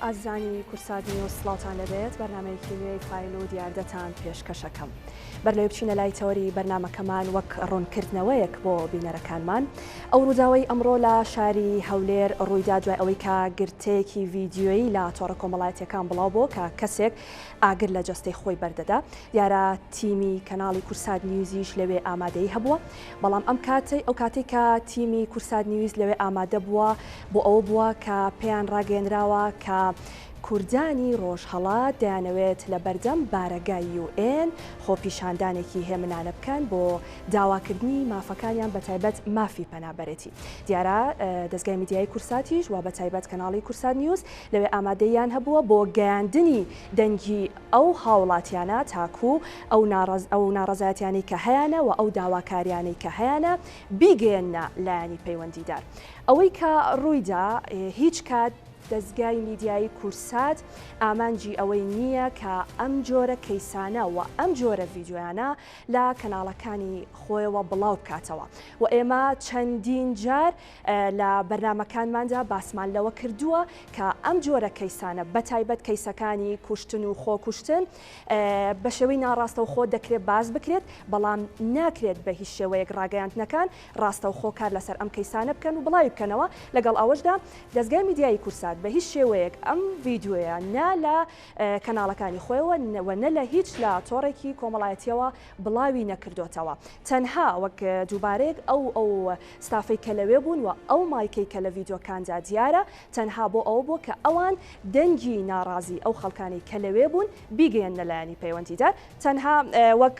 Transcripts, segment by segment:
ئازیزانی کورسات نیوز سڵاوتان لێبێت بەرنامەیەکی نوێی فایل و دیاردەتان پێشکەشەکەم بەر لەوەی بچینە لای تەوەری بەرنامەکەمان وەک ڕوونکردنەوەیەک بۆ بینەرەکانمان ئەو ڕووداوەی ئەمڕۆ لە شاری هەولێر ڕوویدا دوای ئەوەی کە گرتەیەکی ڤیدیۆیی لە تۆڕە کۆمەڵایەتیەکان بڵاو بۆ کە کەسێک ئاگر لە جەستەی خۆی بەردەدا دیارە تیمی کەناڵی کورسات نیوزیش لەوێ ئامادەی هەبووە بەڵام ئەم کاتەی ئەو کاتەی کە تیمی کورسات نیوز لەوێ ئامادە بووە بۆ ئەوە بووە کە پێیان ڕاگەیەنراوە کە کوردانی ڕۆژهەڵات دەیانەوێت لە بەردەم بارەگای یو ئێن خۆپیشاندانێکی هێمنانە بکەن بۆ داواکردنی مافەکانیان بەتایبەت مافی پەنابەرێتی. دیارە دەزگای میدیایی کورساتیش و بەتایبەت کەناڵی کورسات نیوز لەوێ ئامادەییان هەبووە بۆ گەیاندنی دەنگی ئەو هاوڵاتیانە تاکو ئەو ئەو ناڕەزایەتیانەی کە هەیانە و ئەو داواکاریانەی کە هەیانە بیگەیەننە لایەنی پەیوەندیدار. ئەوەی کە ڕوویدا هیچ کات دەزگای میدیایی کورسات ئامانجی ئەوەی نییە کە ئەم جۆرە کەیسانە و ئەم جۆرە ڤیدیۆیانە لە کەناڵەکانی خۆیەوە بڵاو بکاتەوە و ئێمە چەندین جار لە بەرنامەکانماندا باسمان لەوە کردووە کە ئەم جۆرە کەیسانە بەتایبەت کەیسەکانی کوشتن و خۆکوشتن بە شێوەی ناڕاستەوخۆ دەکرێت باس بکرێت بەڵام ناکرێت بە هیچ شێوەیەک ڕاگەیاندنەکان ڕاستەوخۆ کار لەسەر ئەم کەیسانە بکەن و بڵاوی بکەنەوە لەگەڵ ئەوەشدا دەزگای میدیایی کورسات بە هیچ شێوەیەک ئەم ڤیدیۆیە نە لە کەناڵەکانی خۆیەوە و نە لە هیچ لە تۆڕێکی کۆمەڵایەتیەوە بڵاوی نەکردۆتەوە تەنها وەک دووبارەیەک ئەو ئەو ستافەی کە لەوێ بوون و ئەو مایکەی کە لە ڤیدیۆکاندا دیارە تەنها بۆ ئەوە بووە کە ئەوان دەنگی ناڕازی ئەو خەڵکانەی کە لەوێ بوون بیگەیەننە لایەنی پەیوەندیدار تەنها وەک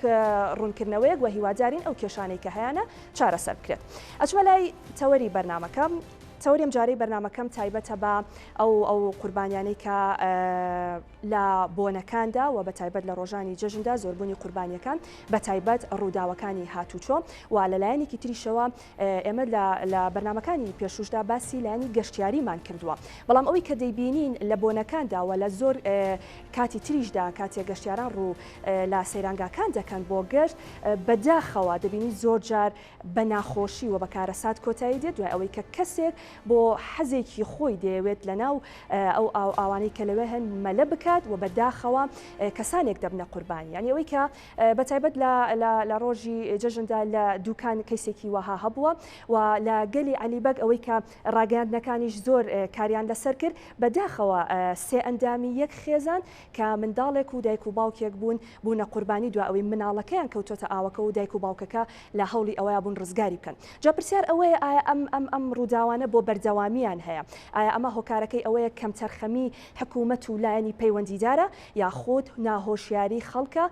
ڕوونکردنەوەیەک و هیوادارین ئەو کێشانەی کە هەیانە چارەسەر بکرێت. ئەچمە لای تەوەری بەرنامەکە. تەوەری ئەمجارەی بەرنامەکەم تایبەتە بە ئەو ئەو قوربانیانەی کە لە بۆنەکاندا و بە تایبەت لە ڕۆژانی جەژندا زۆربوونی قوربانیەکان بە تایبەت ڕووداوەکانی هاتوچۆ و لە لایەنێکی تریشەوە ئێمە لە بەرنامەکانی پێشوشدا باسی لایەنی گەشتیاریمان کردووە بەڵام ئەوەی کە دەیبینین لە بۆنەکاندا و لە زۆر کاتی تریشدا کاتێک گەشتیاران ڕوو لە سەیرانگاکان دەکەن بۆ گەشت بەداخەوە دەبینی زۆر جار بە ناخۆشی و بە کارەسات کۆتایی دێت دوای ئەوەی کە کەسێک بۆ حەزێکی خۆی دەیەوێت لەناو ئەو ئاو ئاوانەی کە لەوێ هەن مەلە بکات و بە داخەوە کەسانێک دەبنە قوربانی یانی ئەوەی کە بە تایبەت لە لە ڕۆژی جەژندا لە دوکان کەیسێکی وەها هەبووە و لە گەلی عەلی بەگ ئەوەی کە ڕاگەیاندنەکانیش زۆر کاریان لەسەر کرد بە داخەوە سێ ئەندامی یەک خێزان کە منداڵێک و دایک و باوکێک بوون بوونە قوربانی دوا ئەوەی مناڵەکەیان کەوتۆتە ئاوەکە و دایک و باوکەکە لە هەوڵی ئەوەیا بوون ڕزگاری بکەن. جا پرسیار ئەوەیە ئایا ئەم ئەم ئەم ڕووداوانە بۆ بەردەوامییان هەیە؟ ئایا ئەمە هۆکارەکەی ئەوەیە کەمتەرخەمی حکوومەت و لایەنی پەیوەندیدارە یاخود ناهۆشیاری خەڵکە؟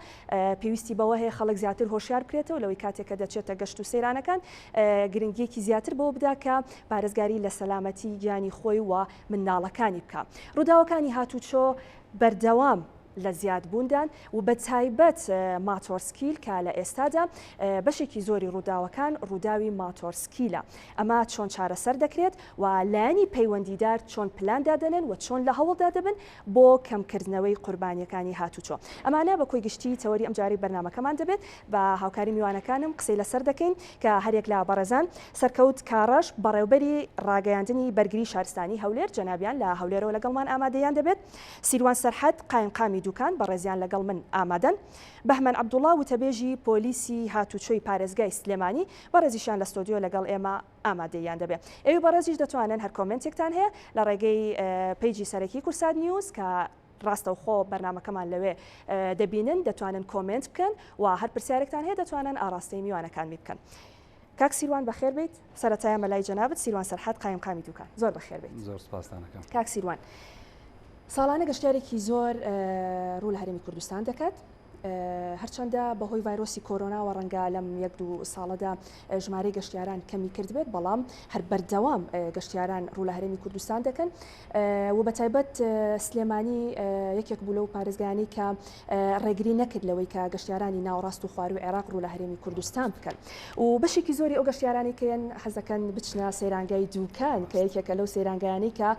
پێویستی بەوە هەیە خەڵک زیاتر هۆشیار بکرێتەوە لەوەی کاتێک کە دەچێتە گەشت و سەیرانەکان گرنگییەکی زیاتر بەوە بدا کە پارێزگاری لە سەلامەتی گیانی خۆی و منداڵەکانی بکا. ڕووداوەکانی هاتوچۆ بەردەوام لە زیادبووندان و بە تایبەت ماتۆرسکیل کە لە ئێستادا بەشێکی زۆری ڕووداوەکان ڕووداوی ماتۆرسکیلە. ئەمە چۆن چارەسەر دەکرێت و لایەنی پەیوەندیدار چۆن پلان دادەنێن و چۆن لە هەوڵدا دەبن بۆ کەمکردنەوەی قوربانییەکانی هاتوچۆ؟ ئەمانە بە کۆی گشتی تەوەری ئەمجارەی بەرنامەکەمان دەبێت. بە هاوکاری میوانەکانم قسەی لەسەر دەکەین کە هەریەک لە بەڕێزان سەرکەوت کاڕەش بەڕێوبەری ڕاگەیاندنی بەرگری شارستانی هەولێر جەنابیان لە هەولێرەوە لەگەڵمان ئامادەیان دەبێت، سیروان سەرحەد قایمقامی دوکان بەڕێزیان لەگەڵ من ئامادەن، بەهمەن عەبدوڵا وتەبێژی پۆلیسی هاتوچۆی پارێزگای سلێمانی بەڕێزیشیان لە ستۆدیۆ لەگەڵ ئێمە ئامادەییان دەبێت. ئێوەی بەڕێزیش دەتوانن هەر کۆمێنتێکتان هەیە لە ڕێگەی پەیجی سەرەکی کورسات نیوز کە ڕاستەوخۆ بەرنامەکەمان لەوێ دەبینن دەتوانن کۆمێنت بکەن و هەر پرسیارێکتان هەیە دەتوانن ئاڕاستەی میوانەکانمی بکەن. کاک سیروان بەخێر بیت سەرەتایە مەلای جەنابت سیروان سەرحەد قایمقامی دوکان زۆر بەخێر بیت. زۆر سپاستان ئەکەم. کاک سیروان ساڵانە گەشتیارێکی زۆر ڕوو لە هەرێمی کوردستان دەکات هەرچەندە بەهۆی ڤایرۆسی کۆرۆناوە ڕەنگە لەم یەک دوو ساڵەدا ژمارەی گەشتیاران کەمی کردبێت، بەڵام هەر بەردەوام گەشتیاران ڕوو لە هەرێمی کوردستان دەکەن و بەتایبەت سلێمانی یەکێک بوو لەو پارێزگایانەی کە ڕێگری نەکرد لەوەی کە گەشتیارانی ناوەڕاست و خوارووی عێراق ڕوو لە هەرێمی کوردستان بکەن و بەشێکی زۆری ئەو گەشتیارانەی کە یەن حەزەکەن بچنە سەیرانگای دوکان کە یەکێکە لەو سەیرانگایانەی کە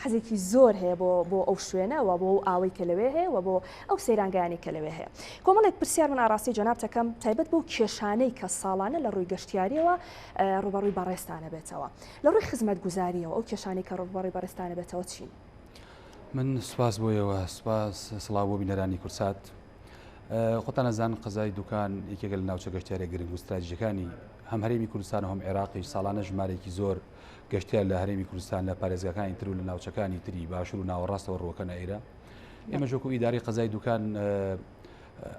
حەزێکی زۆر هەیە بۆ بۆ ئەو شوێنە و بۆ ئەو ئاوەی کە لەوێ هەیە و بۆ ئەو سەیرانگایانەی کە لەوێ هەیە. کۆمەڵێک پرسیار من ئاڕاستەی جەنابت ئەکەم تایبەت بەو کێشانەی کە ساڵانە لە ڕووی گەشتیارییەوە ڕووبەڕووی بەڕێزتان ئەبێتەوە. لە ڕووی خزمەتگوزارییەوە ئەو کێشانەی کە ڕووبەڕووی بەڕێزتان ئەبێتەوە چین؟ من سوپاس بۆ ئێوە، سوپاس سڵاو بۆ بینەرانی کوردسات. خۆتان ئەزانن قەزای دوکان یەکێکە لە ناوچە گەشتیارە گرنگ و ستراتیژەکانی هەم هەرێمی کوردستان و هەم عێراقیش. ساڵانە ژمارەیەکی زۆر گەشتیار لە هەرێمی کوردستان لە پارێزگاکانی تر و لە ناوچەکانی تری باشوور و ناوەڕاستەوە ڕووەکەنە ئێرە. ئێمەش وەکو ئیدارەی قەزای دوکان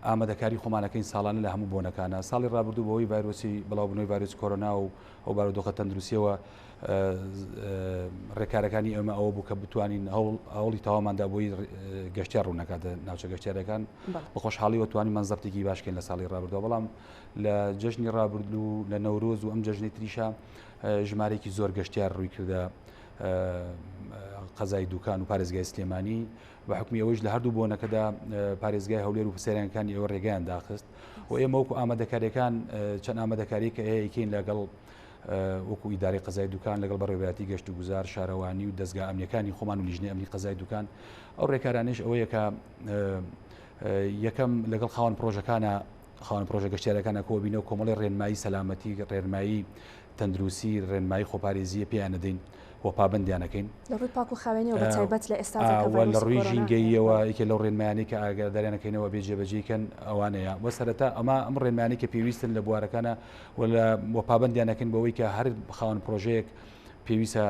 ئامادەکاری خۆمانەکەین ساڵانە لە هەموو بۆنەکانە. ساڵی ڕابردوو بەهۆی ڤایرۆسی بڵاوبوونەوەی ڤایرۆسی کۆرۆنا و ئەو بارودۆخە تەندروستیەوە ڕێکارەکانی ئێمە ئەوە بوو کە بتوانین هەوڵی تەواوماندا بۆی گەشتیار ڕوونەکاتە ناوچە گەشتیارەکان. بە خۆشحاڵیەوە توانیمان زەبتێکی باشکەین لە ساڵی ڕابردووە، بەڵام لە جەژنی ڕابردوو لە نەورۆز و ئەم جەژنەی تریشە ژمارەیەکی زۆر گەشتیار ڕووی کردە قەزای دوکان و پارێزگای سلێمانی. بە حکمی ئەوەیش لە هەردوو بۆنەکەدا پارێزگای هەولێر و سەیرانەکانی ئێوە ڕێگەیان داخست و ئێمە وەکو ئامادەکاریەکان چەند ئامادەکاری کە هەیەکەین لەگەڵ وەکو ئیدارەی قەزای دوکان لەگەڵ بەڕێوەبەرایەتی گەشت و گوزار شارەوانی و دەزگا ئەمنیەکانی خۆمان و لیژنەی ئەمنی قەزای دوکان ئەو ڕێکارانەیش ئەوەیە کە یەکەم لەگەڵ خاوەن پرۆژەکانە خاوەن پرۆژە گەشتیارەکانە کۆبینەوە کۆمەڵی ڕێنمایی سەلامەتی ڕێنمایی تەندروسی ڕێنمایی خۆپارێزیە پێیان دەدەین و پابەندیان ئەکەین. لە ڕووی پاک و خاوێنیەوە بە تایبەت لە ئێستادا کە و لە ڤایرۆسی ڕووی کۆرۆنا هەیە. ژینگەییەوە یەکێ لەو ڕێنمایانەی کە ئاگاداریان ئەکەینەوە بێ جێبەجێی کەن ئەوانەیە و سەرەتا ئەمە ئەم ڕێنمایانەی کە پێویستن لە بوارەکانە و لە و پابەندیان ئەکەین بەوەی کە هەر خاوەن پرۆژەیەک پێویستە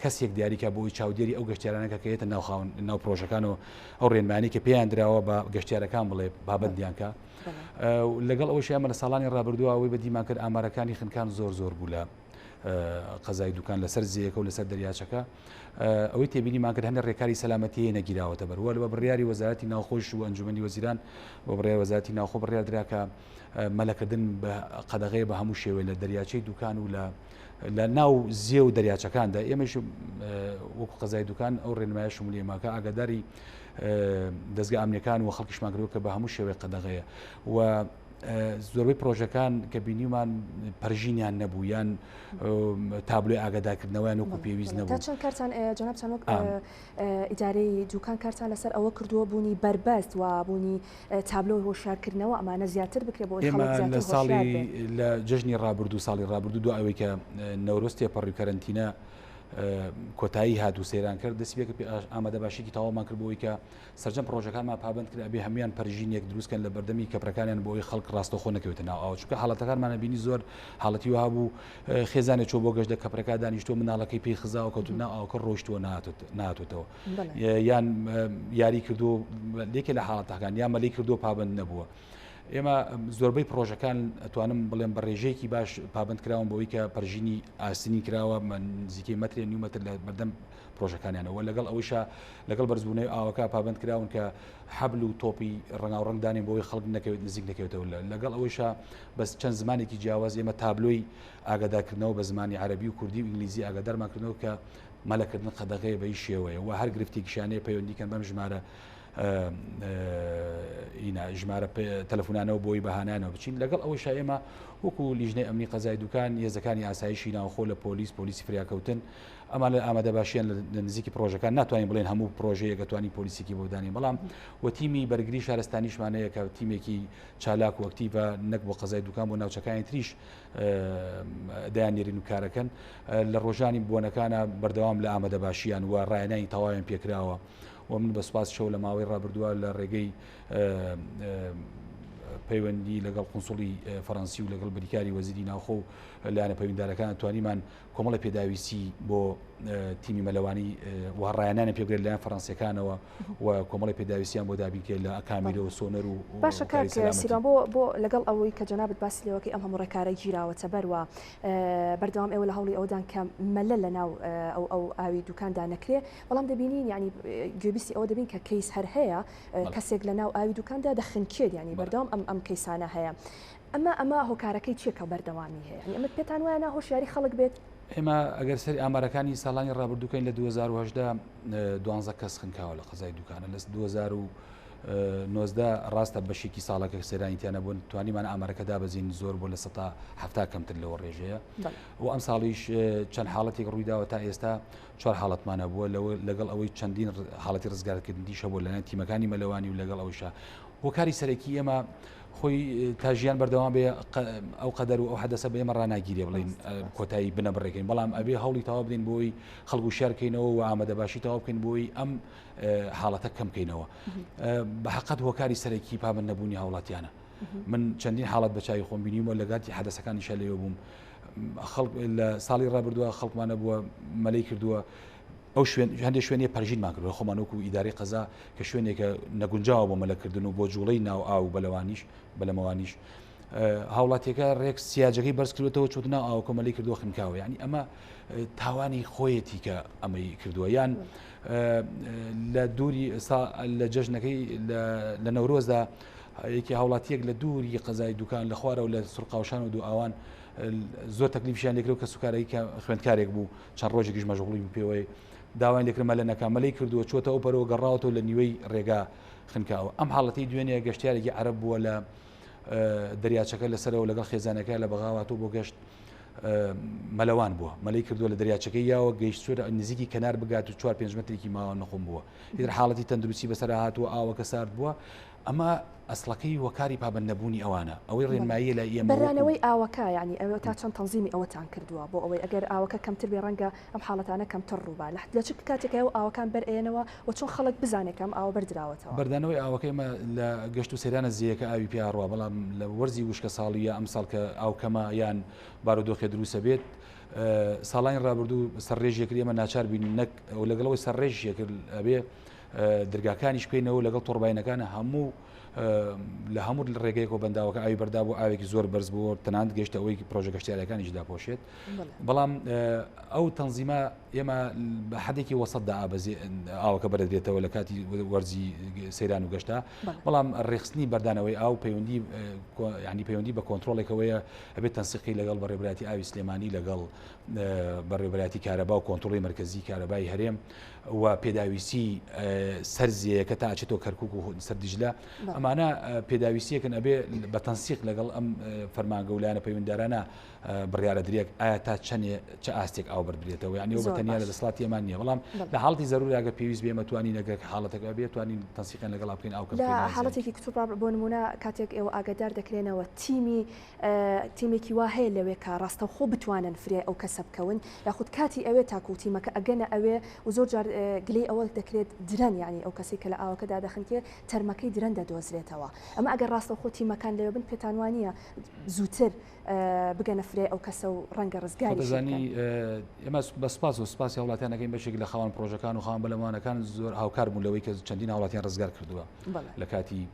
کەسێک دیاریکە بۆ ئەوەی چاودێری ئەو گەشتیارانە کە یەتە ناو خاوەن ناو پرۆژەکان و ئەو ڕێنمایانەی کە پێیان دراوە بە گەشتیارەکان بڵێ پابەندیان کە. لەگەڵ ئەوەش ئێمە لە ساڵانی ڕابردووە ئەوەی بەدیمان کرد ئامارەکانی خنکان زۆر زۆر بوو لە قەزای دوکان لەسەر زێیەکە و لەسەر دەریاچەکە. ئەوەی تێبینیمان کرد هەندێک ڕێکاری سەلامەتی هەیە نەگیراوەتە بەر وە بە بڕیاری وەزارەتی ناوخۆش و ئەنجومەنی وەزیران بە بڕیاری وەزارەتی ناوخۆ بڕیار درا کە مەلەکردن بە قەدەغەیە بە هەموو شێوەیە لە دەریاچەی دوکان و لە لە ناو زێ و دەریاچەکاندا. ئێمەش وەکو قەزای دوکان ئەو ڕێنمایە شمولی ئێمەکە ئاگاداری دەزگا ئەمنیەکان و خەڵکیشمان کردووە کە بە هەموو شێوەیەک قەدەغەیە و زۆربەی پرۆژەکان کە بینیمان پەرژینیان نەبوو یان تابلۆی ئاگادارکردنەوەیان وەکو پێویست نەبوو. تا چەند کارتان جەنابتان وەک ئیدارەی دوکان کارتان لەسەر ئەوە کردووە بوونی بەربەست و بوونی تابلۆ هۆشیارکردنەوە ئەمانە زیاتر بکرێت بۆ ئێمە لە ساڵی لە جەژنی ڕابردوو ساڵی ڕابردوو دو ئەوەی کە نەورۆز تێپەڕی و کەرەنتینە کۆتایی هات و سەیران کرد دەستی پێکرد ئامادەباشیکی تەواومان کرد بۆ ئەوەی کە سەرجەم پڕۆژەکانمان پابەند کرد ئەبێ هەموویان پەرژینێک دروست کەن لە بەردەمی کەپرەکانیان بۆ ئەوەی خەڵک ڕاستەوخۆ نەکەوێتە ناو ئاوە چونکە حاڵەتەکانمان بینی زۆر حاڵەتی وەها بوو خێزانێک چۆ بۆ گەشت لە کەپرەکە دانیشتووە مناڵەکەی پێی خزاوە کەوتو ناو ئاوەکە ڕۆیشتووە ناتوتەوە یان یاری کردو لێکێ لە حاڵەتەکان یان مەلی کردو پابند نەبووە. ئێمە زۆربەی پرۆژەکان ئەتوانم بڵێم بە ڕێژەیەکی باش پابند کراون بەوەی کە پەرژینی ئاسنی کراوە نزیکەی مەترێ نیو مەتر لە بەردەم پرۆژەکانیانەوە لەگەڵ ئەوەیشا لەگەڵ بەرزبوونەوەی ئاوەکە پابند کراون کە حەبل و تۆپی ڕەنگاوڕەنگ دانێن بۆی خەڵک نەکەوێت نزیک نەکەوێتەوە لەگەڵ ئەوەیشا بەس چەند زمانێکی جیاواز ئێمە تابلۆی ئاگادارکردنەوە بە زمانی عەرەبی و کوردی و ئینگلیزی ئاگادارمان کردنەوە کە مەلەکردن قەدەغەیە بە هیچ شێوەیە و هەر گرفتێکیشیان هەیە پەیوەندی کەن بەم ژمارە ئینا ژمارە تەلەفۆنانەوە بۆی بەهانانەوە بچین. لەگەڵ ئەوەیشا ئێمە وەکو لیژنەی ئەمنی قەزای دوکان هێزەکانی ئاسایشی ناوخۆ لە پۆلیس پۆلیسی فریاکەوتن ئەمان لە ئامادەباشیان لە نزیکی پرۆژەکان ناتوانین بڵێن هەموو پرۆژەیەک ئەتوانین پۆلیسێکی بۆ دانین بەڵام و تیمی بەرگری شارستانیشمان هەیە کە تیمێکی چالاک و ئەکتیڤە نەک بۆ قەزای دوکان بۆ ناوچەکانی تریش دەیان نێرین و کارەکەن لە ڕۆژانی بۆنەکانە بەردەوام لە ئامادەباشیان و ڕایەنانی تەواویان پێکراوە و من بە سوپاسیشەوە لە ماوەی ڕابردووە لە ڕێگەی پەیوەندی لەگەڵ قونسوڵی فەڕەنسی و لەگەڵ بریکاری وەزیری ناوخۆ و لایەنە پەیوەندیدارەکان توانیمان کۆمەڵی پێداویستی بۆ تیمی مەلەوانی و ڕایەنانە پێبگرێت لایەن فەڕەنسیەکانەوە و کۆمەڵی پێداویستیان بۆ دابین کرد لە کامیرە و سۆنەر و باشە کاک سیروان بۆ بۆ لەگەڵ ئەوەی کە جەنابت باسی لێوەکەی ئەم هەموو ڕێکارە گیراوەتە بەر و بەردەوام ئێوە لە هەوڵی ئەوەدان کە مەلە لە ناو ئەو ئەو ئاوی دوکاندا نەکرێ بەڵام دەبینین یعنی گوێبیستی ئەوە دەبین کە کەیس هەر هەیە کەسێک لە ناو ئاوی دوکاندا دەخنکێت یعنی بەردەوام ئەم ئەم کەیسانە هەیە ئەمە ئەمە هۆکارەکەی چیە کە بەردەوامی هەیە یعنی ئەمە پێتان وایە ناهۆشیاری خەڵک بێت؟ ئێمە ئەگەر سەری ئامارەکانی ساڵانی ڕابردووکەین لە 2018 دوانزە کەس خنکاوە لە قەزای دوکانە لە 2019 ڕاستە بەشێکی ساڵەکە سەیرانی تیانە بوون توانیمان ئامارەکە دابەزین زۆر بۆ 70% کەمتر لەوە ڕێژەیە و ئەم ساڵیش چەند حاڵەتێک ڕوویداوە تا ئێستا چوار حاڵەتمان هەبووە لەگەڵ ئەوەی چەندین حاڵەتی ڕزگارکردنیش هەبووە لەلایەن تیمەکانی مەلەوانی و لەگەڵ ئەوەیشا. هۆکاری سەرەکی ئێمە خۆی تا ژیان بەردەوام بێ ئەو قەدەر و ئەو حەدەسە بە ئێمە ڕناگیرێ بڵین کۆتایی بنەبڕێکین، بەڵام ئەبێ هەوڵی تەواو بدەین بۆی خەڵک وشیارکەینەوە و ئامادەباشی تەواو بکەین بۆی ئەم حاڵەتە کەم بکەینەوە. بە حقت هۆکاری سەرەکی پابند نەبوونی هاوڵاتیانە. من چەندین حاڵەت بە چاوی خۆم بینیومە لە گاتی حەدەسەکانیشە لەوێ بووم. خەڵک لە ساڵی ڕابردووە خەڵکمانە بووە مەلەی کردووە ئەو شوێن هەندێک شوێنی پەرژینمان کردووە خۆمان وەکو ئیدارەی قەزا کە شوێنێکە نەگونجاوە بۆ مەلەکردن و بۆ جوڵەی ناو ئاو بەلەوانیش بەلەمەوانیش هاوڵاتیەکە ڕێک سیاجەکەی بەرز کردوێتەوە چۆت ناو ئاوەکە مەلی کردووە خنکاوە یعنی ئەمە تاوانی خۆیەتی کە ئەمەی کردووە یان لە دووری لە جەژنەکەی لە نەورۆزدا یەکی هاوڵاتیەک لە دووری قەزای دوکان لە خوارەوە لە سوورقاوشان و دوئاوان زۆر تەکلیفیان لێکرد کە سوکارەی کە خوێندکارێک بوو چەند ڕۆژێکیش مەشغوڵی بوو پێوەی داوای لێکرد مەلە نەکا مەلەی کردووە چۆتە ئەو پەرەوە گەڕاوەتەوە لە نیوەی ڕێگا خنکاوە ئەم حاڵەتی دوێنێ گەشتیارێکی عەرەب بووە لە دەریاچەکە لەسەرەوە لەگەڵ خێزانەکە لە بەغاواتەوە بۆ گەشت مەلەوان بووە مەلەی کردووە لە دەریاچەکەی یاوە گەیشتووە نزیکی کەنار بگات و 4 5 مترێکی ماوە نخۆم بووە ئیتر حاڵەتی تەندروستی بەسەر هاتووە ئاوەکە سارد بووە ئەمە ئەسڵەکەی هۆکاری پابەند نەبوونی ئەوانە، ئەوەی ڕێنماییە لای ئێمە وەکو. بەرانەوەی ئاوەکە یانی ئەوە تا چەند تەنزیمی ئەوەتان کردووە بۆ ئەوەی ئەگەر ئاوەکە کەمتر بێ ڕەنگە ئەم حاڵەتانە کەمتر ڕووبا لە لە چ کاتێکە ئەو ئاوەکان بەر ئەیەنەوە و چۆن خەڵک بزانێ کە ئەم ئاوە بەر دراوەتەوە؟ بەردانەوەی ئاوەکە ئێمە لە گەشت و سەیرانە زێیەکە ئاوی پیا ئەڕوا بەڵام لە وەرزی وشکە ساڵی یا ئەمساڵ کە ئاو کەمە یان بارودۆخێ دروسە بێت ساڵانی ڕابردوو سەرڕێژیە کرد ئێمە ناچار بین نەک لەگەڵ ئەوەی سەرڕێژیە کرد ئەبێ درگاکانیش بکەینەوە لەگەڵ تۆرباینەکان هەموو لە هەموو ڕێگەیەک و بەنداوەکە ئاوی بەردا بۆ ئاوێکی زۆر بەرز بۆ تەنانەت گەشتە ئەوەی پرۆژە گەشتیارەکانیش داپۆشێت بەڵام ئەو تەنزیمە ئێمە بە حدێکی وەسەتدا ئابەزی ئاوەکە بەرەدرێتەوە لە کاتی وەرزی سەیران و گەشتا بەڵام ڕێخستنی بەردانەوەی ئاو پەیوەندی ینی پەیوەندی بە کۆنتترۆلێکەوەیە ئەبێت تەنسیقی لەگەڵ بەڕێبراتی ئاوی سلێمانی لەگەڵ بەڕێوبەرایەتی کارەبا و کۆنترۆڵی مەرکەزی کارەبای هەرێم و پێداویستی سەر زێیەکە تا ئەچێتەوە کەرکوک و سەر دیجلە ئەمانە پێداویستیەکن ئەبێ بە تەنسیق لەگەڵ ئەم فەرمانگە و لایەنە پەیوەنددارانە بڕیارە درێک ئایا تا چەندێ چ ئاستێک ئاو بەربرێتەوە یعنی ئەو بە تەنیا لە دەسەڵاتی ئێمان نییە بەڵام لە حاڵەتی زەرورا گە پێویست بێ ئێمە توانین ئەگەر حاڵەتەکە بێ توانین تەنسیقیان لەگەڵا بکەین ئاو کەم لە حاڵەتێکی کتوپڕ بۆ نمونە کاتێک ئێوە ئاگادار دەکرێنەوە تیمی تیمێکی وا هەیە لەوێ کە ڕاستەوخۆ بتوانن فریای ئەو کەسە بکەون یاخود کاتی ئەوێ تاکو تیمەکە ئەگەنە ئەوێ و زۆر جار گلەی ئەوە دەکرێت درەن یانی ئەو کەسەی کە لە ئاوەکەدا دەخنکێ تەرمەکەی درەن دەدۆزرێتەوە ئەمە ئەگەر ڕاستەوخۆ تیمەکان لەوێ بن پێتان وا نییە زووتر بگەنە فریای ئەو کەسە و ڕەنگە ڕزگاریشی دەزانی بکەن؟ ئێمە بە سوپاس و سوپاسی هاوڵاتیان دەکەین بەشێک لە خاوەن پڕۆژەکان و خاوەن بەلەموانەکان زۆر هاوکار بوون لەوەی کە چەندین هاوڵاتیان ڕزگار کردووە لە کاتی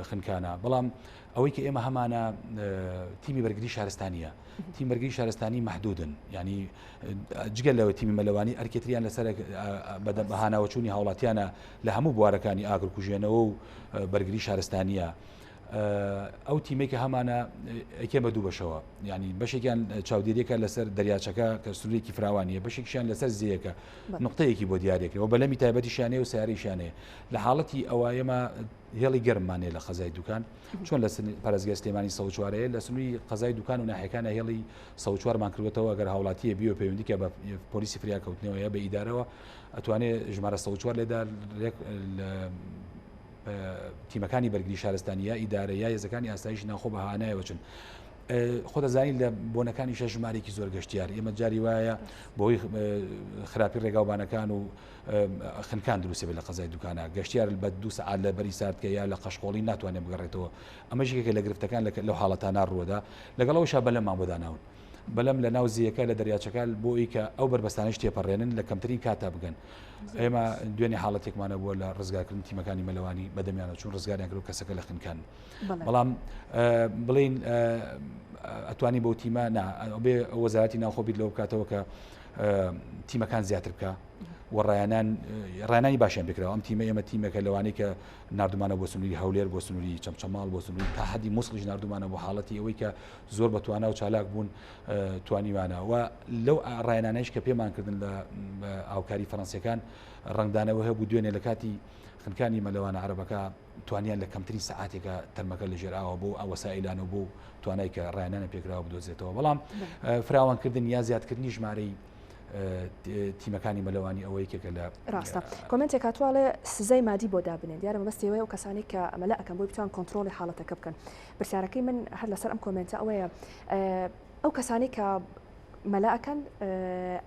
خنکانە بەڵام ئەوەی کە ئێمە هەمانە تیمی بەرگری شارستانیە تیم بەرگری شارستانی محدودن ینی جگە لەوە تیمی مەلەوانی ئەرکێتریان لەسەر بەهاناوەچوونی هاوڵاتیانە لە هەموو بوارەکانی ئاگرکوژێنەوە و بەرگری شارستانیە ئەو تیمێک کە هەمانە ئەکێ بە دوو بەشەوە ینی بەشێکیان چاودێریەکە لەسەر دەریاچەکە کە سنوورێکی فراوانیە بەشێکیان لەسەر زیەکە نقطەیەکی بۆ دیارێکەوە بەلەمی تایبەتیشانەیە و سیارەیشانەیە لە حاڵەتی ئەوە ئێمە هێڵی گەرممان هەیە لە قەزای دوکان چۆن لە پارێزگای سلێمانی 104 هەیە لە سنووری قەزای دوکان و ناحیەکانە هێڵی 104مان کردوێتەوە ئەگەر هاوڵاتیە بیوە پەیوەندی کە بە پۆلیسی فریاکەوتنەوە یا بە ئیدارەوە ئەتوانێ ژمارە 104 لێدا تیمەکانی بەرگری شارستانی یا ئیدارە یا هێزەکانی ئاسایش ناخۆ بە هانایەوە چن خۆ دەزانین لە بۆنەکانیشە ژمارێکی زۆر گەشتیار ئێمە جاری وایە بۆی خراپی ڕێگاوبانەکان و خنکان دروست بێت لە قەزای دوکانە گەشتیار بە دوو سەعات لە بەری ساردکە یا لە قەشقۆڵی ناتوانێت بگەڕێتەوە ئەمەش یەکێکە لە گرفتەکان لەو حاڵەتانە ڕووەدا لەگەڵ ئەوەشا بەلەممان بۆ داناون بەلەم لە ناو زیەکە لە دەریاچەکە بۆ ئەوی کە ئەو بەربەستانەش تێپەڕێنن لە کەمترین کاتا بگەن ئێمە دوێنێ حاڵەتێکمانە بووە لە ڕزگارکردن تیمەکانی مەلەوانی بەدەمیانە چون ڕزگاریان کرد و کەسەکە لە خنکان بەڵام بڵین ئەتوانی بۆ تیمە نا بێ وەزارەتی ناوخۆ بیر لەوە بکاتەوە کە تیمەکان زیاتر بکە و ڕایانان ڕانانی باشیان پێکراوە ئەم تیمە ئێمە تیمەکە لەوانەی کە نردومانە بۆ سنووری هەولێر بۆ سنووری چەمچەماڵ بۆ سنووری تا حەدی موسڵیش نردومانە بۆ حاڵەتی ئەوەی کە زۆر بەتوانا و چالاک بوون توانیوانە و لەو ڕایانانەیش کە پێمان کردن لە هاوکاری فەرەنسیەکان ڕەنگدانەوە هەبوو دوێنێ لە کاتی خنکانی مەلەوانە عەرەبەکە توانیان لە کەمترین سەعاتێکا تەرمەکە لە ژێر ئاوە بۆ وەسائیلان و بۆ توانای کە ڕایانانە پێکراوە بدۆزێتەوە بەڵام فراوانکردن یا زیادکردنی ژمارەی تیمەکانی مەلەوانی ئەوە یەکێکە لە ڕاستە کۆمنتێک هاتووە ئەڵێ سزای مادی بۆ دابنێن دیارە مەبەستی ئەوەیە ئەو کەسانەی کە مەلە ئەکەن بۆی بتوان کۆنترۆڵی حاڵەتەکە بکەن پرسیارەکەی من هەر لەسەر ئەم کۆمنتە ئەوەیە ئەو کەسانەی کە مەلە ئەکەن